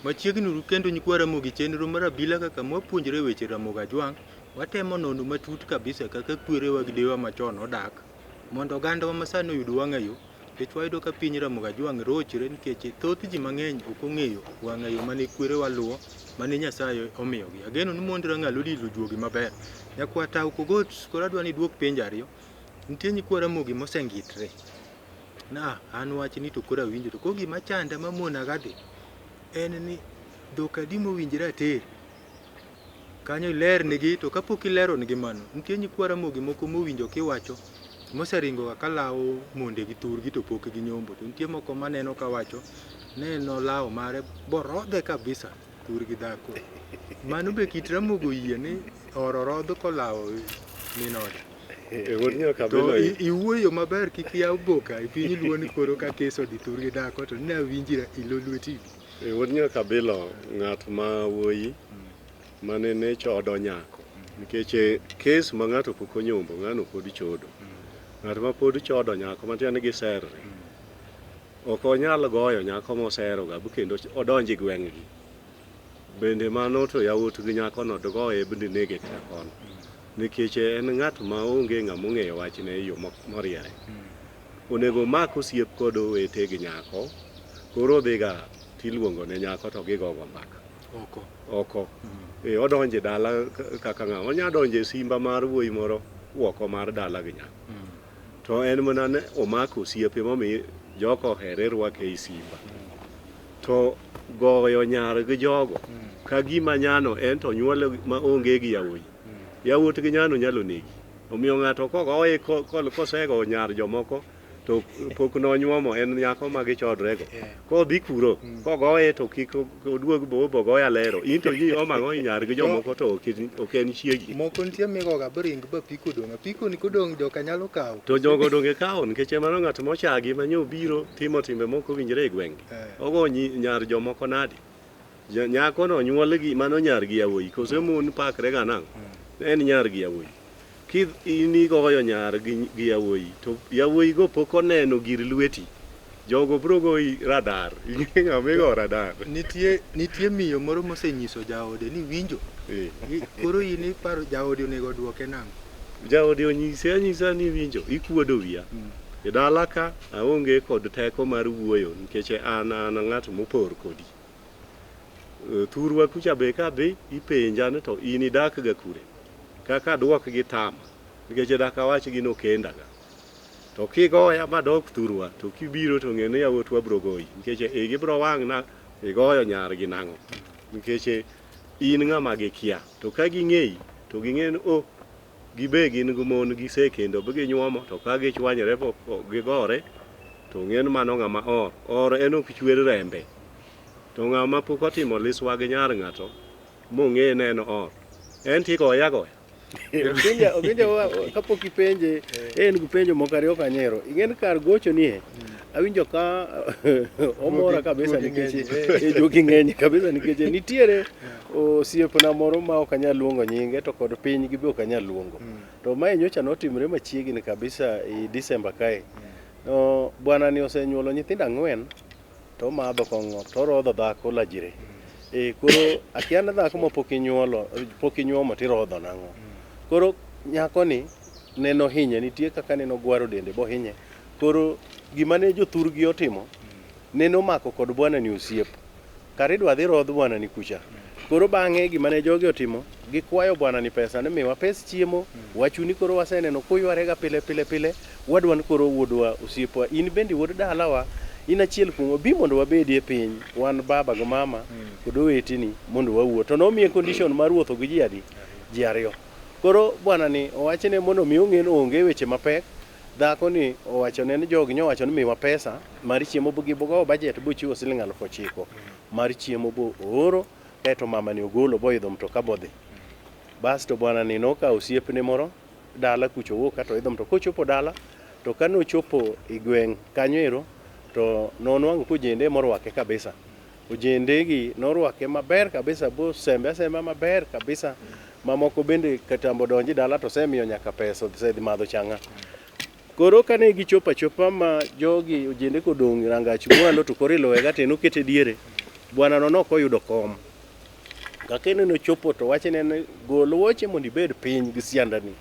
Machiegni uru kendo nyikwa Ramogi chenro mar abila kaka mwapuonjre weche Ramogi Ajwang', watemo nono matut kabisa kaka kwerewa gi deyewa machon odak mondo ogandawa masani oyud wang'ayo nikech wayudo ka piny Ramogi Ajwang' rochre nikech thoth ji mang'eny ok ong'eyo wang'ayo mane kwerewa luwo mane Nyasaye omiyogi. Ageno ni mond Rang'alo dilo juogi maber. Nyakwar Tau Kogot koro adwa ni iduok penjo ariyo. Nitie nyikwa Ramogi mosengitre. Na an wachni to koro awinjo to koro gima chanda mamona ga dhi en ni dhok adi mowinjore ater kanyo ilernigi to kapok ileronigi mano nitie nyikwa Ramogi moko mowinjo kiwacho moseringo ga kalawo mondegi thurgi to pok ginyombo to nitie moko maneno kawacho ne nolawo mare borodhe kabisa thurgi dhako mano be kit Ramogi oyie ni oro rodh kolawo min ode E wuod to Nyakabilo iwuoyo maber kik iyaw boka e piny luo ni koro ka kes odhi thurgi dhako to ne awinji e Lolwe TV. E wuod Nyakabilo ng'at ma wuoyi mane ne chodo nyako nikech e kes ma ng'ato pok onyombo ng'ano pod chodo. Ng'at ma pod chodo nyako matiende ni giserre ok onyal goyo nyako mosero ga kendo odonj e gweng'gi. Bende mano to yawuot gi nyakono dogoye bende nege kata kono. Nikech en ng'at ma onge ng'ama ong'eyo wachne e yo moriere. Onego omak osiep kod owete gi nyako, koro odhiga tiluongo ne nyako to gigogo mbaka Oko. oko. E, odonjo e dala kaka ng'ama onya donjo e simba mar wuoyi moro oko mar dala gi nyako. To en mana ne omako osiepe momi joko ohere rwake ei simba. To goyo nyar gi jogo ka gima nyano en to nyuole ma onge gi yawuoyi. Yawuot gi nyano nyalo negi. Omiyo ng'ato kogoye kosego nyar jomoko to pok nonyuomo en nyako ma gichodrego. Kodhi kuro kogoye to kik oduog bo goya lero. In to ji omo ang'o nyar gi jomoko to ok en chiegi. Moko nitie migoga biring ba apiko dong'. Apiko ni kodong' joka nyalo kawo. To jogo donge kawo nikech mano ng'at mochagi ma nyo biro timo timbe mok owinjore e gweng'gi. Ogo nyar jomoko nadi? Nyako no nyuol gi mano nyar gi yawuoyi koso mon pakre ga nang'o? En nyar gi yawuoyi. Ki in igoyo nyar gi yawuoyi to yawuoyi go pok oneno gir lweti. Jogo biro goyi radar. Ing'e ng'ama igo radar. Nitie miyo moro mosenyiso jaode ni winjo. Koro in iparo jaode onego oduoke nang'o? Jaode onyise anyisa ni winjo ikuodo wiya. E dala ka aonge kod teko mar wuoyo nikech an ng'at mopor kodi. Thurwa kucha be kadhi ipenja ni to in idak ga kure? Kaka aduok gi tama nikech dak awach gi nokenda ga. To kigoya madok thurwa to kibiro to ng'e ni yawuotwa biro goyi nikech igi biro wang' na igoyo nyar gi nang'o nikech in ng'ama gikia to ka ging'eyi to ging'e ni oh gibe gin gi mon gisekendo bi ginyuomo to ka gichwanyore bo gigore to ng'e ni mano ng'ama or or en ok chwer rembe to ng'ama pok otimo liswa gi nyar ng'ato mong'e ne en or en tigoye agoya. Okinja, okinja kapok ipenje, en gi penjo moko ariyo kanyero. Ing'e kar gocho nie, awinjo ka omora kabisa nikech juogi ng'eny kabisa nikech nitiere osiepna moro ma ok anyal luongo nyinge to kod piny gi be ok anyal luongo. To mae nyocha notimre machiegni kabisa i December kae. No, bwana ni osenyuolo nyithindo ang'wen to omadho kong'o to orodho dhako lajire. E, koro akia ni dhako ma pok inyuolo, pok inyuomo tirodho nang'o. Koro nyakoni neno hinye, nitie kaka neno gwaro dende bohinye. Koro gima ne jothurgi otimo, neno mako kod bwana ni osiep. Kar idwa dhi rodh bwana ni kucha. Koro bang'e gima ne jogi otimo, gikwayo bwana ni pesa ni miwa pes chiemo, wachuni koro waseneno kuyware pile pile pile, wadwa ni koro wuodwa osiepwa, in bende wuod dalawa, in achiel kuomwa, bi mondo wabedie piny, wan baba gi mama kod oweteni mondo wawuo. To nomiye condition mar wuotho gi ji adi? Ji ariyo. Koro bwana ni owachne mondo mi ong'e ni onge weche mapek, dhako ni owachone ni jogi nyowacho ni miwa pesa mar chiemo gigoyo budget bochiwo siling 9,000 mar chiemo bo ooro kaeto mama ni ogolo boidho mtoka bodhi. Bas to bwana ni nokawo osiepne moro dala kucho owuok kato oidho mtoka. Kochopo dala to kane ochopo e gweng' kanyo ero to nonwang'o kojende morwake kabisa. Ojende gi norwake maber kabisa bosembe asemba maber kabisa. Mamoko bende katambo donji dala to osemiyo nyaka pesa osedhi madho chang'a. Koro kane gichopo achopa ma jogi ojende kodong' rangach mwalo to koro iluwe ga to en okete diere. Bwana no nok oyudo kom. Kaka en nochopo to wachne ni gol wuoche mondo ibed piny gi siandani.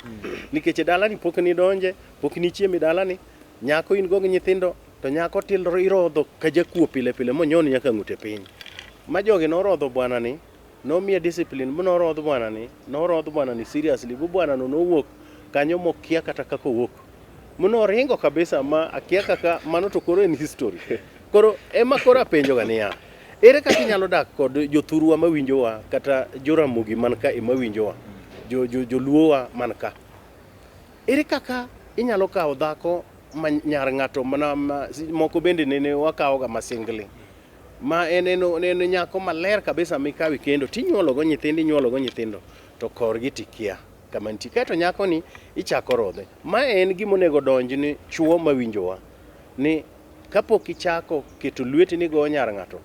Nikech e dalani pok nidonje, pok nichiemo e dalani, nyako in go gi nyithindo to nyako til irodho ka jakuo pile pile monyon nyaka ng'ute piny. Ma jogi norodho bwana ni, nomiye discipline monorodh bwana ni, norodh bwana ni seriously bu bwana no nowuok kanyo mokia kata kaka owuok. Monoringo kabisa ma akia kaka mano to koro en history. Koro ema koro apenjo ga niya, ere kaka inyalo dak kod jothurwa mawinjowa kata joramogi man ka ema winjowa, joluowa man ka. Ere kaka inyalo kawo dhako ma nyar ng'ato mana moko bende nene wakawoga masingli ma en en nyako maler kabisa mikawo kendo tinyuolo go nyithindo inyuolo go nyithindo to korgi tikia kama nitie. Kaeto nyako ni ichako rodhe. Ma en gima onego donj ni chuo mawinjowa ni kapok ichako keto lweti ni go nyar ng'ato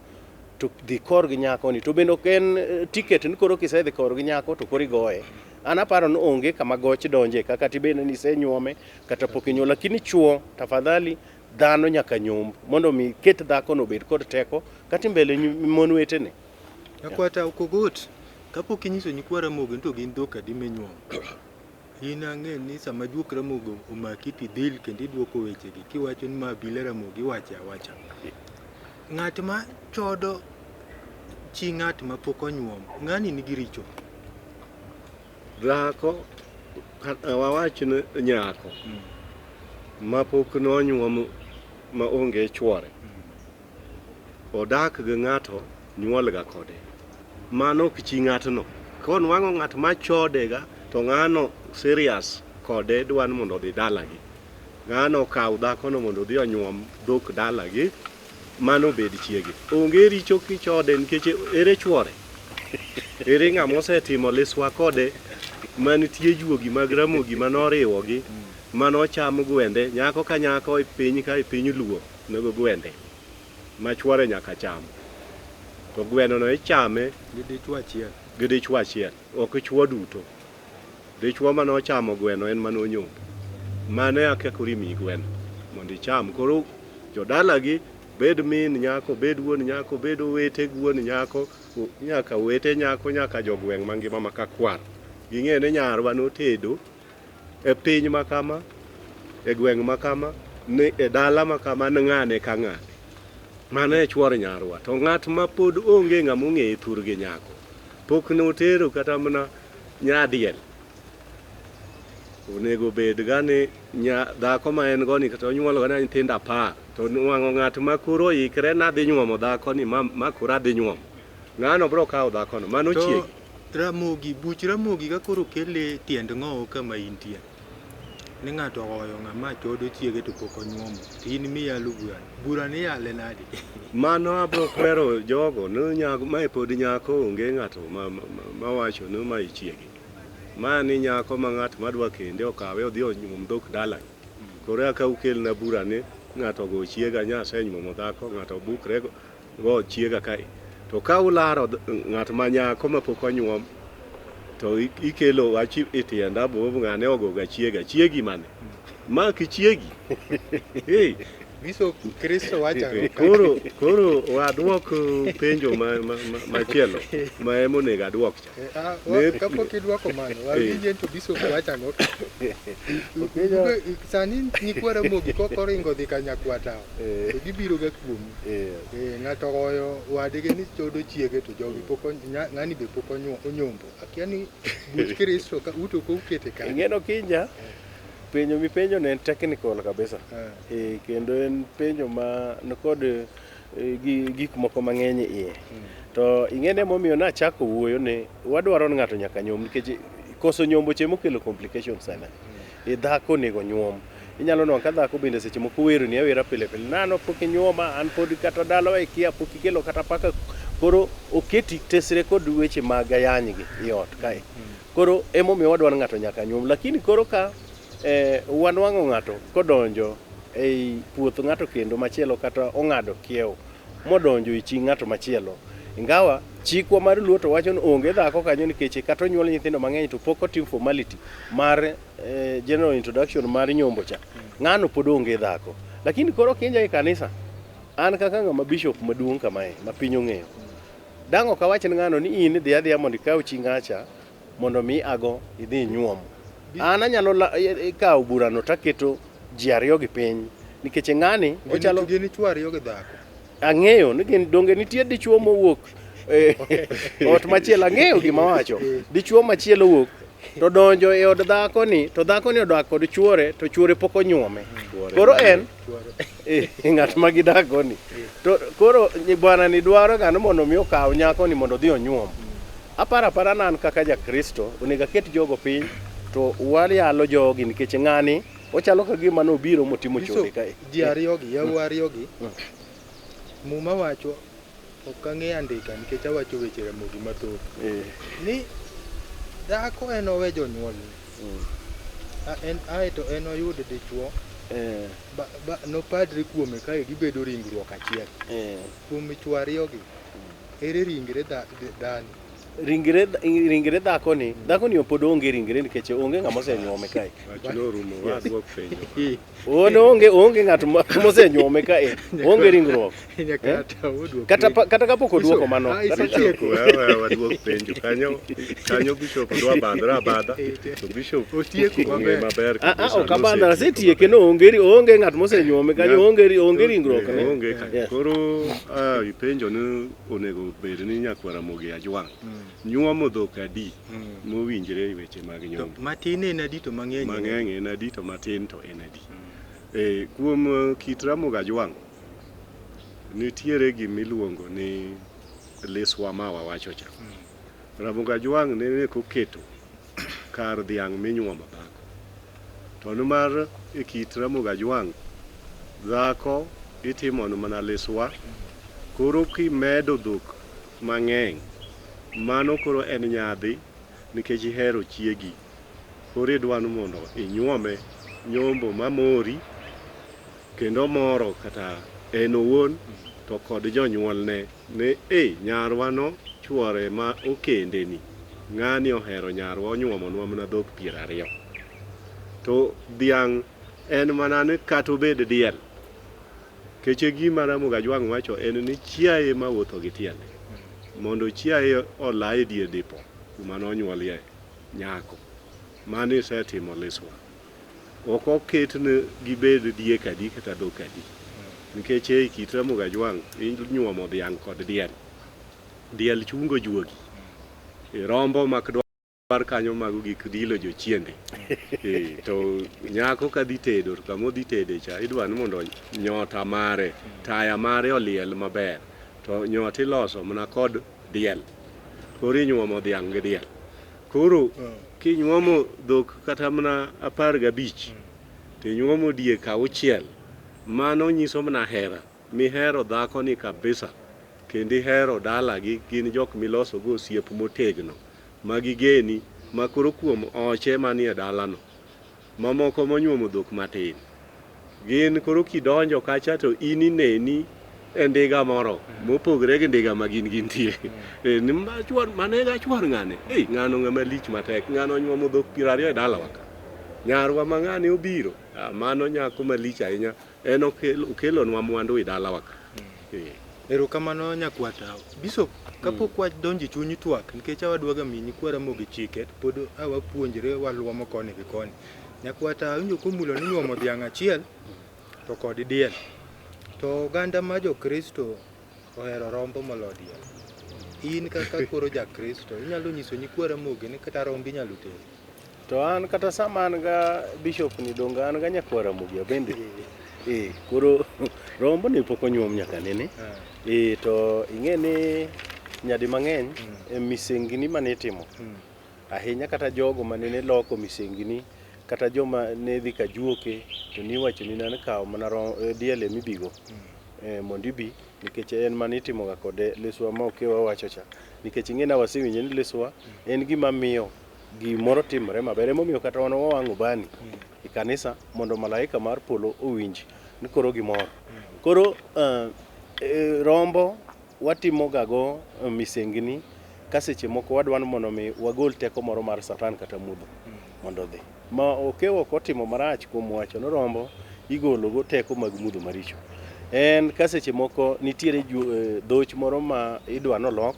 to dhi korgi nyako ni to bende ok en ticket ni koro kisedhi korgi nyako to koro igoye. An aparo ni onge kama goch donje kaka tibende ni isenyuome kata pok inyuolo lakini chuo tafadhali dhano nyaka nyomb mondo mi ket dhako no obed kod teko kata mbele mon wetene. Nyakwata Okogot, kapok inyiso nyikwa Ramogi ni to gin dhok adi minyuomo, in ang'e ni sama juok Ramogi omaki tidhil kendo iduoko wechegi kiwacho ni ma abila Ramogi iwache awacha. Ng'at ma chodo chi ng'at ma pok onyuom, ng'ani nigi richo. Dhako, wawach ni nyako ma pok nonyuom ma onge chuore, odak gi ng'ato nyuol ga kode. Mano ok chi ng'atno. Konwang'o ng'at ma chode ga to ng'ano serious kode dwa ni mondo odhi dalagi. Ng'ano okaw dhakono mondo odhi onyuom dhok dalagi, mano obed chiege. Onge richo kichode nikech ere chuore? Ere ng'ama osetimo liswa kode manitie juogi mag Ramogi manoriwogi manocham gwende nyako ka nyako e piny ka e piny Luo nego gwende ma chuore nyaka cham. To gweno no ichame Gi dichuo achiel. gi dichuo achiel, ok chuo duto. Dichuo manochamo gweno en manonyombo. Mano e kaka koro imiyi gweno mondo icham. Koro jodalagi bed min nyako, bed wuon nyako, bed owete gi wuon nyako, nyaka owete nyako, nyaka jogweng' mangima ma Kakwar. Ging'e ni nyarwa notedo e piny ma kama, e gweng' ma kama, ni e dala ma kama ni ng'ane ka ng'ane. Mano e chuor nyarwa. To ng'at ma pod onge ng'ama ong'eye thurgi nyako, pok notero kata mana nyadiel. Onego bed ga ni dhako ma en go ni kata onyuolo ga nyithindo 10 to nwang'o ng'at ma koro oikre nadhi nyuomo dhako ni ma koro adhi nyuomo. Ng'ano biro kawo dhakono, mano chiegi. Ramogi, buch Ramogi ka koro kele tiend ng'owo kama intie. Ni ng'ato ohoyo ng'ama chodo chiege to pok onyuomo. To in miyalo bura. Bura ni iyale nadi? Mano abro kwero jogo ni mae pod nyako onge ng'ato ma wacho ni mae chiege. Ma ni nyako ma ng'at madwa kende okawe odhi onyuom dhok dalagi. Koro eka ukelna bura ni ng'ato ogo chiega nya asenyuomo dhako, ng'ato obukre go chiega kae. To ka ularo ng'at ma nyako mapok onyuom to ikelo wach e tienda bo ng'ane ogoga chiega. Chiegi mane? Ma kichiegi. Hey. Bishop Kristo wacho ang'o ka? Koro waduok penjo machielo ma ema onego aduok cha. Kapok idwoko mano, wawinje to Bishop wacho ang'o ka? Sani nyikwa Ramogi kok oringo dhi ka Nyakwatao, to gibiro ga kuomu. Ng'ato ogoyo wadgi ni chodo chiege to jogi pok ng'ani be pok onyombo. Akia ni buch Kristo ka uto ko ukete kanye. Ing'eno Kinja, penjo mipenjo ne en technical kabisa. Kendo en penjo ma nikod gik moko mang'eny e iye. To ing'ene momiyo nachako wuoyo ni wadwaro ni ng'ato nyaka nyom nikech koso nyombo che mokelo complications sana. Dhako onego nyuom. Inyalo nwang'o ka dhako bende seche moko weroni awera pile pile. Nano pok inyuoma, an pod kata dalawa ikia, pok ikelo kata paka. Koro oketi tesre kod weche mag ayany gi i ot kae. Koro emomiyo wadwaro ni ng'ato nyaka nyuom. Lakini koro ka wanwang'o ng'ato kodonjo ei puoth ng'ato kendo machielo kata ong'ado kiewo modonjo e chi ng'ato machielo. Ingawa chikwa mar Luo to wacho ni onge dhako kanyo nikech kata onyuol nyithindo mang'eny to pok otim formality mar general introduction mar nyombo cha. Ng'ano pod onge dhako. Lakini koro kinja e kanisa, an kaka ng'ama bishop maduong' kamae ma piny ong'eyo. Dang' ok awach ni ng'ano ni in idhi adhiya mondo ikaw chi ng'acha mondo mi ago idhi inyuom. An anyalo kawo burano taketo ji ariyo gi piny nikech ng'ani ochalo gin chwo ariyo gi dhako. Ang'eyo ni gin donge nitie dichuo mowuok ot machielo, ang'eyo gima wacho. Dichuo machielo wuok to donjo e od dhakoni to dhakoni odak kod chuore to chuore pok onyuome. Koro en ng'at ma gidak go ni. To koro bwana ni dwaro ga ni mondo mi okaw nyako ni mondo odhi onyuom. Aparo apara ni an kaka ja Kristo onego aket jogo piny to wayalo jogi nikech ng'ani ochalo ka gima nobiro motimo chode kae. Ji ariyo gi, yawuoyi ariyo gi, Muma wacho, ok ang'eyo andika nikech awacho weche Ramogi mathoth. Ni dhako en owe jonyuolne. En ae to en oyud dichuo nopadre kuome kae gibedo ringruok achiel. Kuom chwo ariyo gi, ere ringre dhani? Ringre dhakoni, dhakoni pod onge ringre nikech onge ng'ama osenyuome kae. Wachno orumo, waduok penjo. Onge ng'at mosenyuome kae, onge ringruok. Kata kapok oduoko mano. Waduok penjo. Kanyo bishop dwa bandra abadha. To bishop otieko maber. Ok abandra, asetieke no onge ng'at mosenyuome kanyo, onge ringruok ne. Onge kanyo. Koro ipenjo ni onego bed ni nyakwar Ramogi Ajwang' nyuomo dhok adi mowinjre e weche mag nyombo. Matin en adi to mang'eny? Mang'eny en adi to matin to en adi. Kuom kit Ramogi Ajwang' nitiere gimiluongo ni liswa ma wawacho cha. Ramogi Ajwang' nene koketo kar dhiang' minyuomo dhako. To nimar e kit Ramogi Ajwang' dhako itimo mana liswa, koro kimedo dhok mang'eny mano koro en nyadhi nikech ihero chiegi. Koro idwa ni mondo inyuome nyombo mamori kendo moro kata en owuon to kod jonyuolne ni nyarwa no chuore ma okende ni ng'ani ohero nyarwa onyuomonwa mana dhok 20. To dhiang' en mana ni kata obed diel. Keche gima Ramogi Ajwang' wacho en ni chiaye mawuotho gi tiende. Mondo chiaye ola e dier dipo kuma nonyuolie nyako. Mano isetimo liswa. Ok oket ni gibed diek adi kata dhok adi. Nikech ei kit Ramogi Ajwang' inyuomo dhiang' kod diel. Diel chungo juogi. Rombo mak dwar kanyo mago gik dilo jochiende. To nyako kadhi tedo to kama odhi tede cha idwa ni mondo nyota mare, taya mare oliel maber. To nyota iloso mana kod diel. Koro inyuomo dhiang' gi diel. Koro kinyuomo dhok kata mana 15 to inyuomo diek 6, mano nyiso mana hera. Mihero dhako ni kabisa kendo ihero dalagi, gin jok miloso go osiep motegno ma gigeni Ma koro kuom oche manie dalano, mamoko monyuomo dhok matin, gin koro kidonjo kacha to in ineni e ndiga moro mopogre gi ndiga ma gin gintie. Eh, ni ma chwar manega chwar ng'ane. Ei, ng'ano ng'ama lich matek. Ng'ano onyuomo dhok 20 e dalawa ka. Nyarwa ma ng'ane obiro, ah, mano nyako malich ahinya. En okelonwa mwandu e dalawa ka. Eh. Erokamano nyakwata. Bishop, kapok wadonjo e chuny twak, nikech awadwaga miyi nyikwa Ramogi chike, to pod awapuonjre waluomo koni gi koni. Nyakwata awinjo komulo ni nyuomo dhiang' achiel to kod diel. To oganda ma jo-Kristo ohero rombo molo diel. In kaka koro ja-Kristo, inyalo nyiso nyikwa Ramogi ni kata rombo inyalo tero. To an kata sama an ga bishop ni donge an ga nyakwar Ramogi abende. Eh, koro rombo ni pok onyuom nyaka nene. Eh, to ing'e ni nyadi mang'eny e misengini mane itimo ahinya kata jogo mane loko misengini kata joma ne dhi kajuoke to niwacho ni nan kaw mana diel emibigo mondo ibi nikech en mane itimoga kode liswa ma okewa wacho cha nikech ing'e na wasewinjo ni liswa en gima miyo gimoro timore maber emomiyo kata wan wawang'o ubani e kanisa mondo malaika mar polo owinj ni koro gimor. Koro rombo watimo gago misengni ka seche moko wadwa ni mondo mi wagol teko moro mar satan kata mudho mondo odhi. Ma okewo ok otimo marach kuom wacho ni rombo igolo go teko mag mudho maricho. En ka seche moko nitiere dhoch moro ma idwa nolok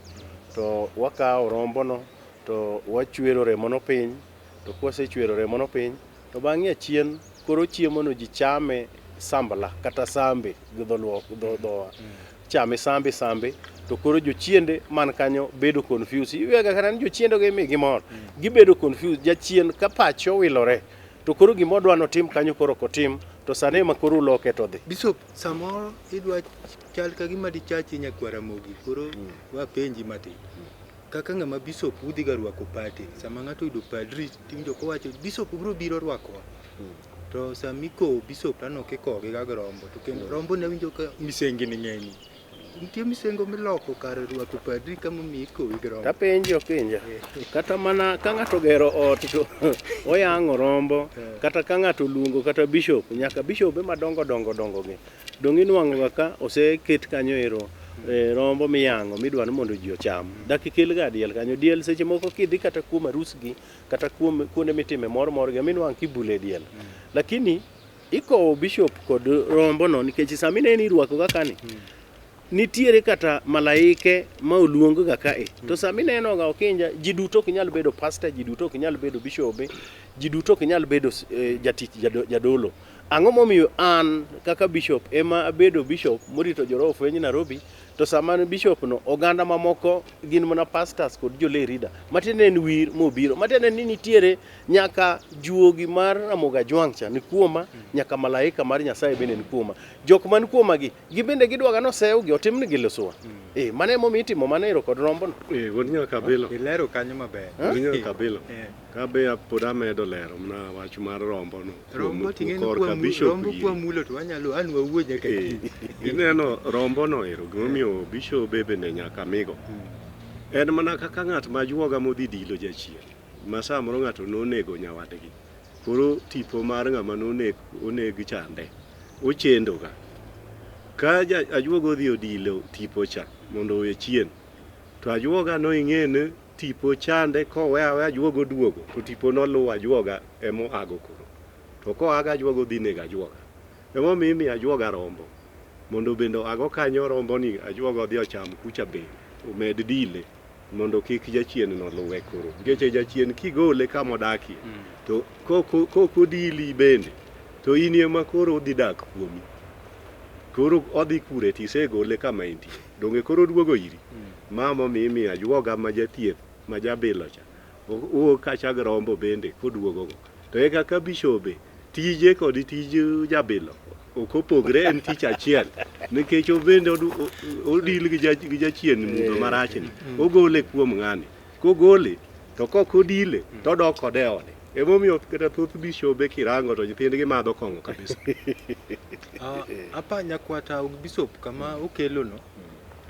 to wakawo rombono to wachwero remono piny to kwasechwero remono piny to bang'e achien koro chiemono ji chame sambla kata sambe gi dholuo dhowa chame sambe sambe to koro jochiende man kanyo bedo confused. Iwega kata ni jochiende gi imigi mor gibedo confused. Jachien ka pache owilore to koro gima odwa notim kanyo koro ok otim to sani ema koro uloke to dhi. Bishop, samoro idwa chal ka gima dichachi nyakwar Ramogi, koro wapenji matin. Kaka ng'ama bishop udhi ga rwako pate, sama ng'ato oyudo padri tiwinjo kowacho bishop biro biro rwakowa. To sama ikowo bishop to aneno kikowo gi ga rombo, to kendo rombo ne awinjo ka misengini ng'eny. Nitie misengo miloko kar rwako padri kama omiyo ikowi gi rombo. Tapenji okinja kata mana ka ng'ato ogero ot to oyang'o rombo kata ka ng'ato oluongo kata bishop nyaka bishobe madongo dongo dongo gi dong' inwang'o ga ka oseket kanyo ero rombo miyang'o midwa ni mondo ji ocham. Dak ikel ga diel kanyo. Diel seche moko kidhi kata kuom arus gi kata kuom kuonde mitime mor mor gi minwang' kibule diel. Lakini ikowo bishop kod rombo no nikech sama ineno irwako ga kani nitiere kata malaike ma oluong ga kae to sama ineno ga okinja ji duto ok nyal bedo pastor, ji duto ok nyal bedo bishobe, ji duto ok nyal bedo jatich jadolo. Ang'o momiyo an kaka bishop ema abedo bishop morito joroho fweny Nairobi to sama an bishop no oganda mamoko gin mana pastors kod jo lay reader matiende en wir mobiro matiende ni nitiere nyaka juogi mar Ramogi Ajwang' cha ni kuoma nyaka malaika mar Nyasaye bende ni kuoma. Jok man kuoma gi gibende gidwaga nosewgi otimnegi liswa. Eh, mano emomiyo itimo mano ero kod rombono. Eh, wuod Nyakabilo. Ilero kanyo maber. Wuod Nyakabilo. Eh. Ka be pod amedo lero mana wach mar rombo no. Rombo ting'e ni korka bishop rombo giri. kwamulo to wanyalo an wawuo nyaka Eh, kiny. ineno rombo no ero gimomiyo bishobe bende nyaka migo. En mana kaka ng'at ma juoga modhi dilo jachien ma samoro ng'ato nonego nyawadgi. Koro tipo mar ng'ama noneg oneg chande ochendo ga. Ka ajuoga odhi odilo tipo cha mondo owe chien to ajuoga no ing'e ni tipo chande kowe aweya ajuoga oduogo to tipo noluwo ajuoga emoago koro. To koago ajuoga odhi nego ajuoga. Emomiyo imiyo ajuoga rombo mondo bende oago kanyo rombo ni ajuoga odhi ocham kucha bende omed dile mondo kik jachien no luwe koro. Nikech jachien kigole kama odakie to kok odili bende to in ema koro odhi dak kuomi. Koro odhi kure tisegole kama entie. Donge koro oduogo iri? Ma momiyo imiyo ajuoga ma jathieth ma jabilo cha owuok kacha gi rombo bende koduogo go. To e kaka bishobe tije kod tij jabilo ok opogre en tich achiel nikech obende odil gi jachien mudho marachni ogole kuom ng'ani kogole to kok odile to odok kode e ode. Emomiyo kata thoth bishobe kirango to nyithindgi madho kong'o kabisa. Apa nyakwata bishop kama okelo no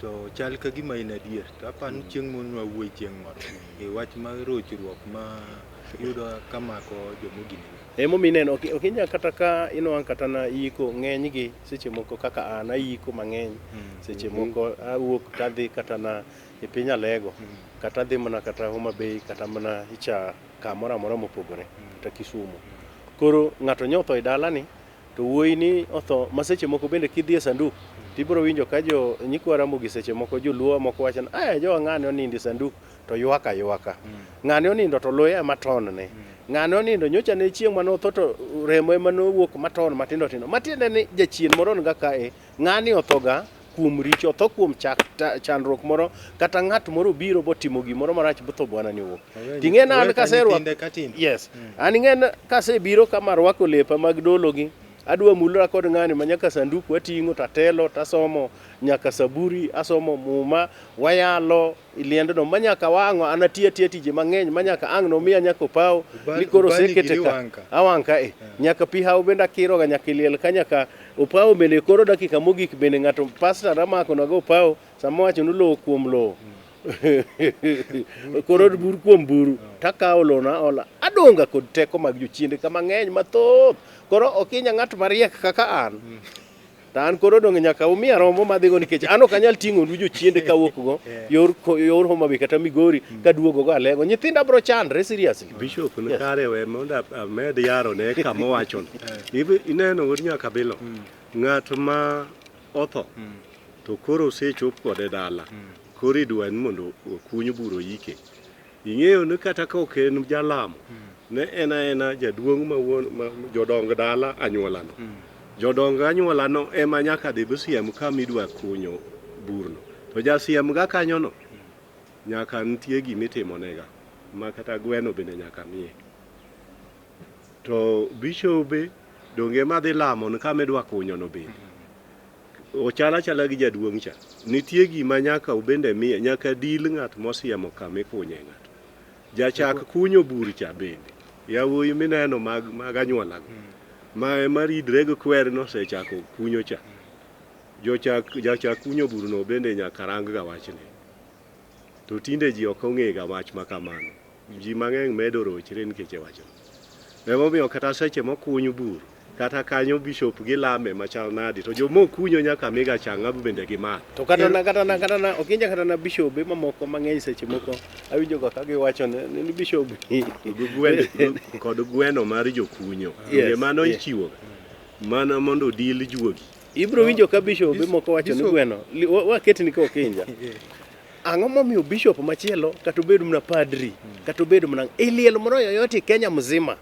To chal ka gima en adier. To aparo ni chieng' moro nwawuoye chieng' moro e wach mar rochruok ma yudo ka mako jomogine. Emomiyo ineno ok inyal kata ka inwang' kata na iko ng'eny gi seche moko kaka an ayiko mang'eny seche moko awuok tadhi kata na e piny Alego kata adhi mana kata Homa Bay kata mana icha kamoro amora mopogore kata Kisumu. Koro ng'ato nyotho e dalani to wuoyi ni otho ma seche moko bende kidhi e sanduk tibiro winjo ka jo nyikwa Ramogi seche moko joluo moko wacho ni "Aya jowa ng'ane onindo e sanduk to ywak aywaka. Ng'ane onindo to luya ema tonne. Ng'ane onindo nyocha ne chieng' mane otho to remo ema nowuok maton matindo tindo. Matiende ni jachien moro niga kae, ng'ani othoga kuom richo, otho kuom chandruok moro kata ng'at moro obiro botimo gimoro marach botho bwana ni owuok. Ting'e na an kaserwako Yes. An ing'e ni kasebiro kama arwako lepa mag dolo gi, adwa mulora kod ng'ani ma nyaka sanduku ating'o tatelo tasomo nyaka saburi, asomo muma, wayalo liendno ma nyaka wang'o an atiyo atiya tije mang'eny ma nyaka ang' nomiya nyaka opawo ni koro osekete ka awang' ka e nyaka pi hawo bende akiroga nyaka iliel ka nyaka opawo bende koro dakika mogik bende ng'ato pastor ramako nago opawo sama wacho ni lowo kuom lowo koro buru kuom buru takawo lowo na ola adonga kod teko mag jochiende ka mang'eny mathoth koro ok inya ng'at mariek kaka an to an koro donge nyaka umiya rombo madhigo nikech an ok anyal ting'onu jochiende kawuok go yor yor Homa Bay kata Migori kaduogo go Alego nyithinda bro chandre seriously. Bishop ni kare we mondo amed yaro ne kama owachono. Ineno wuod Nyakabilo, ng'at ma otho to koro osechop kode dala, koro idwa ni mondo okuny bur oyike. Ing'eyo ni kata ka ok en jalamo, ne en aena jaduong' ma wuon ma jodong dala anyuolano. Jodong anyuolano ema nyaka dhi bisiem kama idwa kunyo burno. To jasiem ga kanyono, nyaka nitie gima itimonega ma kata gweno bende nyaka miye. To bishobe donge ema dhi lamo ni kama idwa kunyono bende. Ochal achala gi jaduong' cha. Nitie gima nyaka obende miye, nyaka dil ng'at mosiemo kama ikunye ng'ato. Jachak kunyo bur cha bende, yawuoyi mineno mag, mag anyuolago, ma ema ridre gi kwer nosechako kunyo cha. Jochak, jachak kunyo burno bende nyaka rang ga wachni. To tinde ji ok ong'e ga wach ma kamano. Ji mang'eny medo rochre nikech e wachno. Emomiyo kata seche mokuny bur, kata kanyo bishop gilame machal nadi, to joma okunyo nyaka miga chang'a bende gimadh. To kata na kata na kata na ok inja kata na bishobe mamoko mang'eny seche moko awinjo ga ka giwacho ni ni bishop Gi gweno, kod gweno mar jokunyo. Yes, Mano yes. ichiwo mana mondo odil juogi. Ibro winjo ka bishobe moko wacho ni gweno waketni ka okinja. Ang'o momiyo bishop machielo kata obed mana padri kata obed mana e liel moro yoyote e Kenya mzima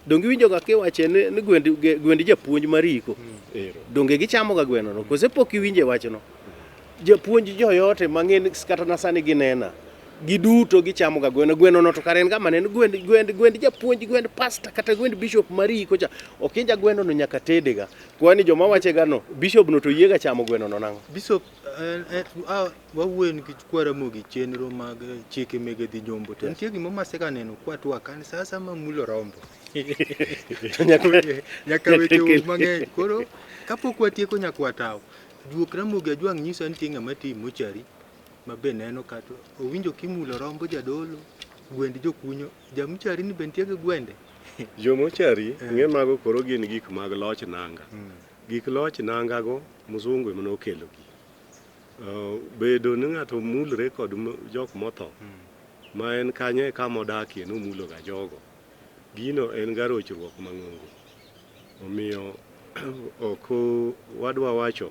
donge iwinjo ga kiwache ni, ni gwend, gwend japuonj mariko donge gichamo ga gweno no kose pok iwinje wachno japuonj joyote mang'eny kata na sani ginena giduto gichamo ga gweno gweno no to kare en gama neno gwend gwend gwend japuonj gwend pastor kata gwend bishop mariko cha okinja gweno no nyaka tede ga kwani joma wache ga no bishop no to yiega chamo gweno no nang'o Bishop wawuoyo nikech kwa Ramogi chenro mag chike mege dhi nyombo to nitie gimoro masega neno kwatwa kan sa asaya mulo rombo nyaka weche wuog mang'eny koro kapok watieko nyakwatawo juok Ramogi Ajwang' nyisa ni nitie ng'ama tiyo mochari ma be neno kata owinjo kimulo rombo jadolo gwend jokunyo jamuchari ni be nitie gi gwende Jomochari ng'e mago koro gin gik mag loch nanga. Gik loch nanga go mzungu ema nokelo gi. Bedo ni ng'ato mulre kod jok motho ma en kanyo e kama odakie nomulo ga jogo. Gino en ga rochruok mang'ongo. Omiyo ok wadwa wacho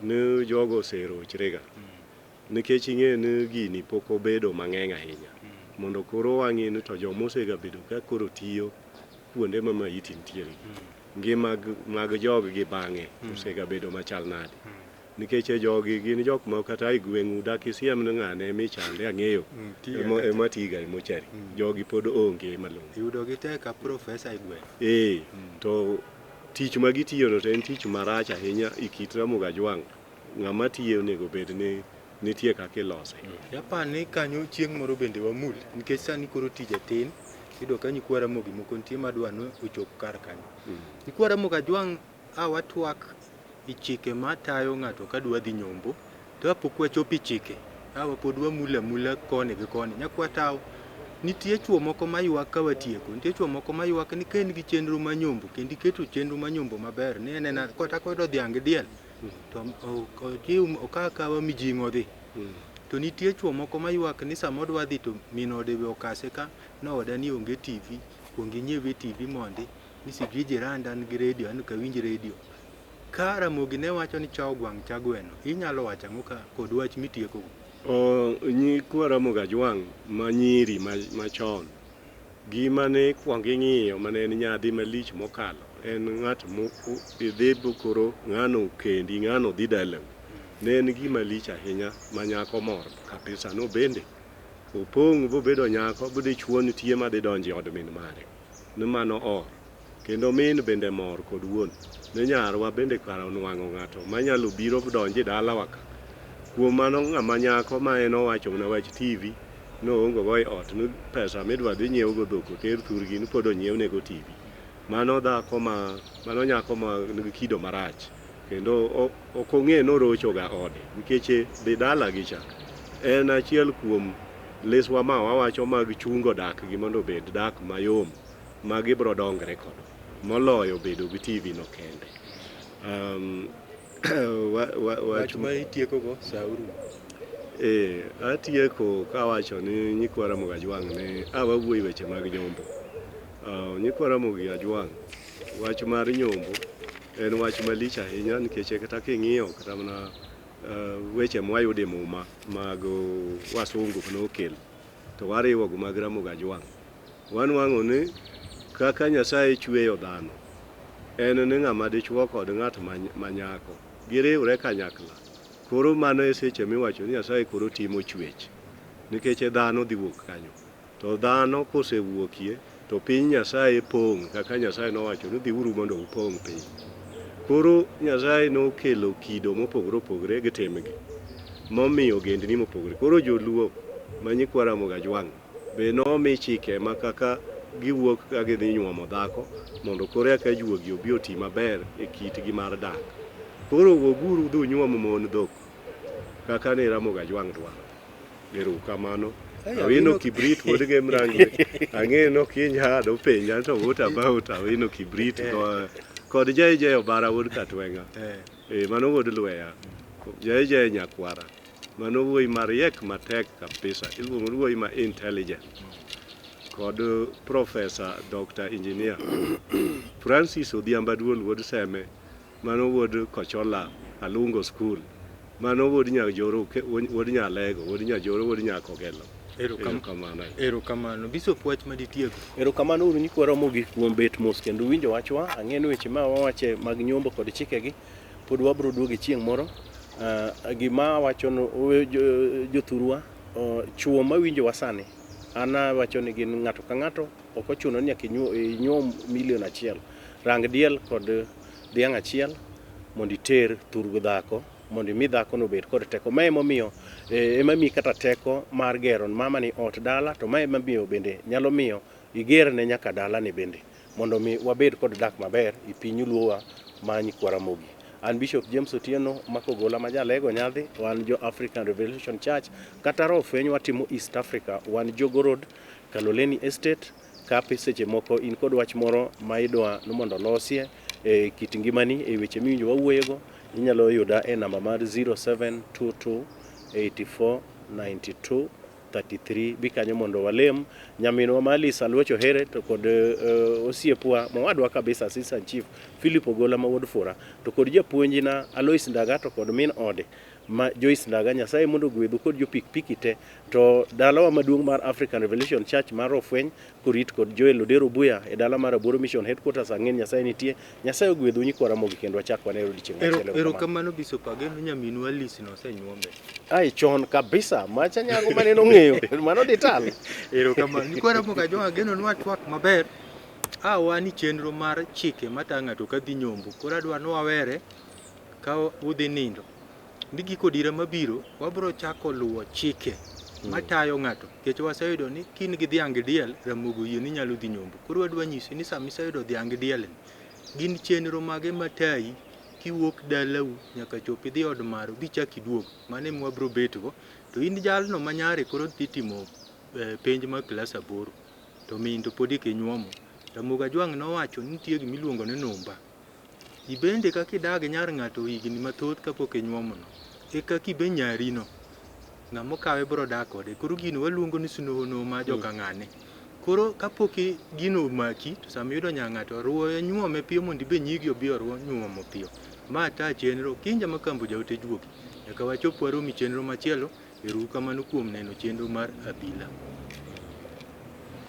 ni jogo oserochre ga. Nikech ing'e ni gini pok obedo mang'eny ahinya. Mondo koro wang'i ni to joma osegabedo ka koro tiyo kuonde ma maiti nitiere. Ngima mag jog gi bang'e osegabedo machal nade. Nikech e jogi gin jok ma kata e gweng'u dak isiem ni ng'ane michande ang'eyo ema tiga e mochari. Jogi pod onge malong'o. Yudo gi tek ka profesa e gweng'. Ee, to tich ma gitiyono to en tich marach ahinya e kit Ramogi Ajwang'. Ng'ama tiye onego bed ni nitie kaka ilose. Yapar ni kanyo chieng' moro bende wamul nikech sani koro tije tin iyudo ka nyikwa Ramogi moko nitie madwa ni ochop kar kanyo. Nyikwa Ramogi Ajwang' a watwak e chike matayo ng'ato ka dwa dhi nyombo. To kapok wachopo e chike, awa pod wamulo amula koni gi koni. Nyakwa tawo, nitie chuo moko maywak ka watieko, nitie chuo moko maywak ni ka in gi chenro mar nyombo kendo iketo chenro mar nyombo maber ni en ena kata koyudo dhiang' gi diel to ojiw okaw akawa mijing'o odhi. To nitie chuo moko maywak ni sama odwa dhi to min ode be okase ka nooda ni onge TV, kuong inyiewie TV mondi, ni sijui jiranda nigi redio an ok awinj redio. Ka Ramogi ne wacho ni cha ogwang' cha gweno, inyalo wacho ang'o ka kod wach mitieko go? Nyikwa Ramogi Ajwang' ma nyiri machon, gima ne ikwongo ing'iyo mane en nyadhi malich mokalo en ng'at mo idhi koro ng'ano okendi, ng'ano dhi dalau. Ne en gima lich ahinya ma nyako mor kabisa nobende opong' bobedo nyako bo dichuo nitie madhi donjo e od min mare ni mano or. Kendo min bende mor kod wuon ni nyarwa bende kara onwang'o ng'ato manyalo biro donjo e dalawa ka. Kuom mano ng'ama nyako ma en owacho mana wach TV noongo go e ot ni pesa midwa dhi nyiew go dhok oter thurgi ni pod onyiewne go TV. Mano dhako ma mano nyako ma nigi kido marach kendo ok ong'e ni orocho ga ode nikech dhi dalagi cha en achiel kuom liswa ma wawacho mag chungo dak gi mondo obed dak mayom ma gibro dongre kodo moloyo bedo gi TV no kende. Wach ma itieko go sa orumo. Atieko kawacho ni nyikwa Ramogi Ajwang' ni a wawuoyo e weche mag nyombo. Nyikwa Ramogi Ajwang' wach mar nyombo en wach malich ahinya nikech kata king'iyo kata mana weche mwayudo e muma mag wasungu nokelo to wariwo gi mag Ramogi Ajwang'. Wanwang'o ni kaka Nyasaye chweyo dhano en ni ng'ama dichuo kod ng'at ma nyako giriwre kanyakla. Koro mano e seche miwacho ni Nyasaye koro timo chwech nikech dhano dhi wuok kanyo. To dhano kosewuokie to piny Nyasaye pong' kaka Nyasaye nowacho ni dhiuru mondo upong' piny. Koro Nyasaye nokelo kido mopogore opogore gi timgi momiyo ogendni mopogore. Koro joluo ma nyikwa Ramogi Ajwang' be nomi chike ma kaka giwuok ka gidhi nyuomo dhako mondo koro eka juogi obi oti maber e kitgi mar dak. Koro wuoguru udhi unyuom mon dhok kaka ne Ramogi Ajwang' dwaro. Ero kamano. Awino Kibrit wuod Gemrangi. Ang'e no kinya dopenja to what about Awino Kibrit kod JJ Obara wuod Katweng'a. Mano wuod Lweya. JJ nyakwara. Mano wuoyi mariek matek kabisa. Iluongo ni wuoyi ma intelligent. Kod Professor Dr. Engineer Francis Odhiambo Duol wuod Seme. Mano wuod Kochola Alungo School. Mano wuod Nyajoro, wuod Nyalego, wuod Nyajoro, wuod Nyakogelo. Erokamano. Erokamano. Bishop wach maditieko. Erokamano uru nyikwa Ramogi kuom bet mos kendo winjo wachwa. Ang'e ni weche ma wawache mag nyombo kod chikegi pod wabro duoge chieng' moro. Gima awacho no jothurwa, chuo mawinjowa sani, an awacho ni gin ng'ato ka ng'ato ok ochuno ni nyaka inyuom milion achiel. Rang diel kod dhiang' achiel mondo iter thurgo dhako mondo imi dhakono obed kod teko. Ma emomiyo ema miyi kata teko mar gero mamani ot dala to ma ema miyo bende nyalo miyo igerne nyaka dalani bende mondo mi wabed kod dak maber e piny luowa ma nyikwa Ramogi. An Bishop James Otieno Makogola ma Jalego Nyadhi, wan jo African Revelation Church kata roho fweny watimo East Africa, wan Jogo Road, Kaloleni Estate. Kapi seche moko in kod wach moro ma idwa ni mondo olosie e kit ngimani e weche miwinjo wawuoyego, inyalo yuda e namba mar 0722 84 92 33. Bi kanyo mondo walem. Nyaminwa ma Alice Aluoch Ohere to kod osiepwa mowadwa kabisa Assistant Chief Philip Ogola ma wuod Fura to kod japuonjna Alois Ndaga to kod min ode ma Joyce Ndaga. Nyasaye mondo ogwedhu kod jo pikipiki te. To dalawa maduong' mar African Revelation Church mar Ofweny korit kod Joel Odero Buya e dala mar Aboro Mission Headquarters. Ang'e ni Nyasaye nitie. Nyasaye ogwedhu nyikwa Ramogi kendo wachak wane odiechieng' machielo. Erokamano Bishop Ageno nyaminwa Alice nosenyuome. Ai chon kabisa macha nyago mane nong'eyo mano dital. Erokamano. Nyikwa Ramogi Ajwang' ageno ni watwak maber. A wan e chenro mar chike matayo ng'ato kadhi nyombo. Koro adwa ni wawere ka udhi nindo. Ni giko dira mabiro wabiro chako luwo chike matayo ng'ato. Nikech waseyudo ni kin gi dhiang' gi diel, Ramogi oyie ni inyalo dhi nyombo. Koro wadwa nyisi ni sama iseyudo dhiang' gi diel ni, gin chenro mage matayi kiwuok dalau nyaka chop idhi od maro bichak iduog. Mano ema wabro betgo. To in jalno ma nyare koro dhi timo penj mar klas aboro to min to podi ok inyuomo. Ramogi Ajwang' nowacho ni nitie gima iluongo ni numba. Ibende kaka idag nyar ng'ato higni mathoth kapok inyuomo no, e kaka ibe nyari no ng'ama okawe bro dak kode. Koro gino waluongo ni snono ma joka ng'ane. Koro kapok gino omaki to sama iyudo nya ng'ato ruoye nyuome piyo mondo ibe nyigi obi oruo nyuomo piyo. Ma ta chenro Kinja Makambo jaote juogi. Nyaka wachop warom e chenro machielo. Ero uru kamano kuom neno chenro mar Abila.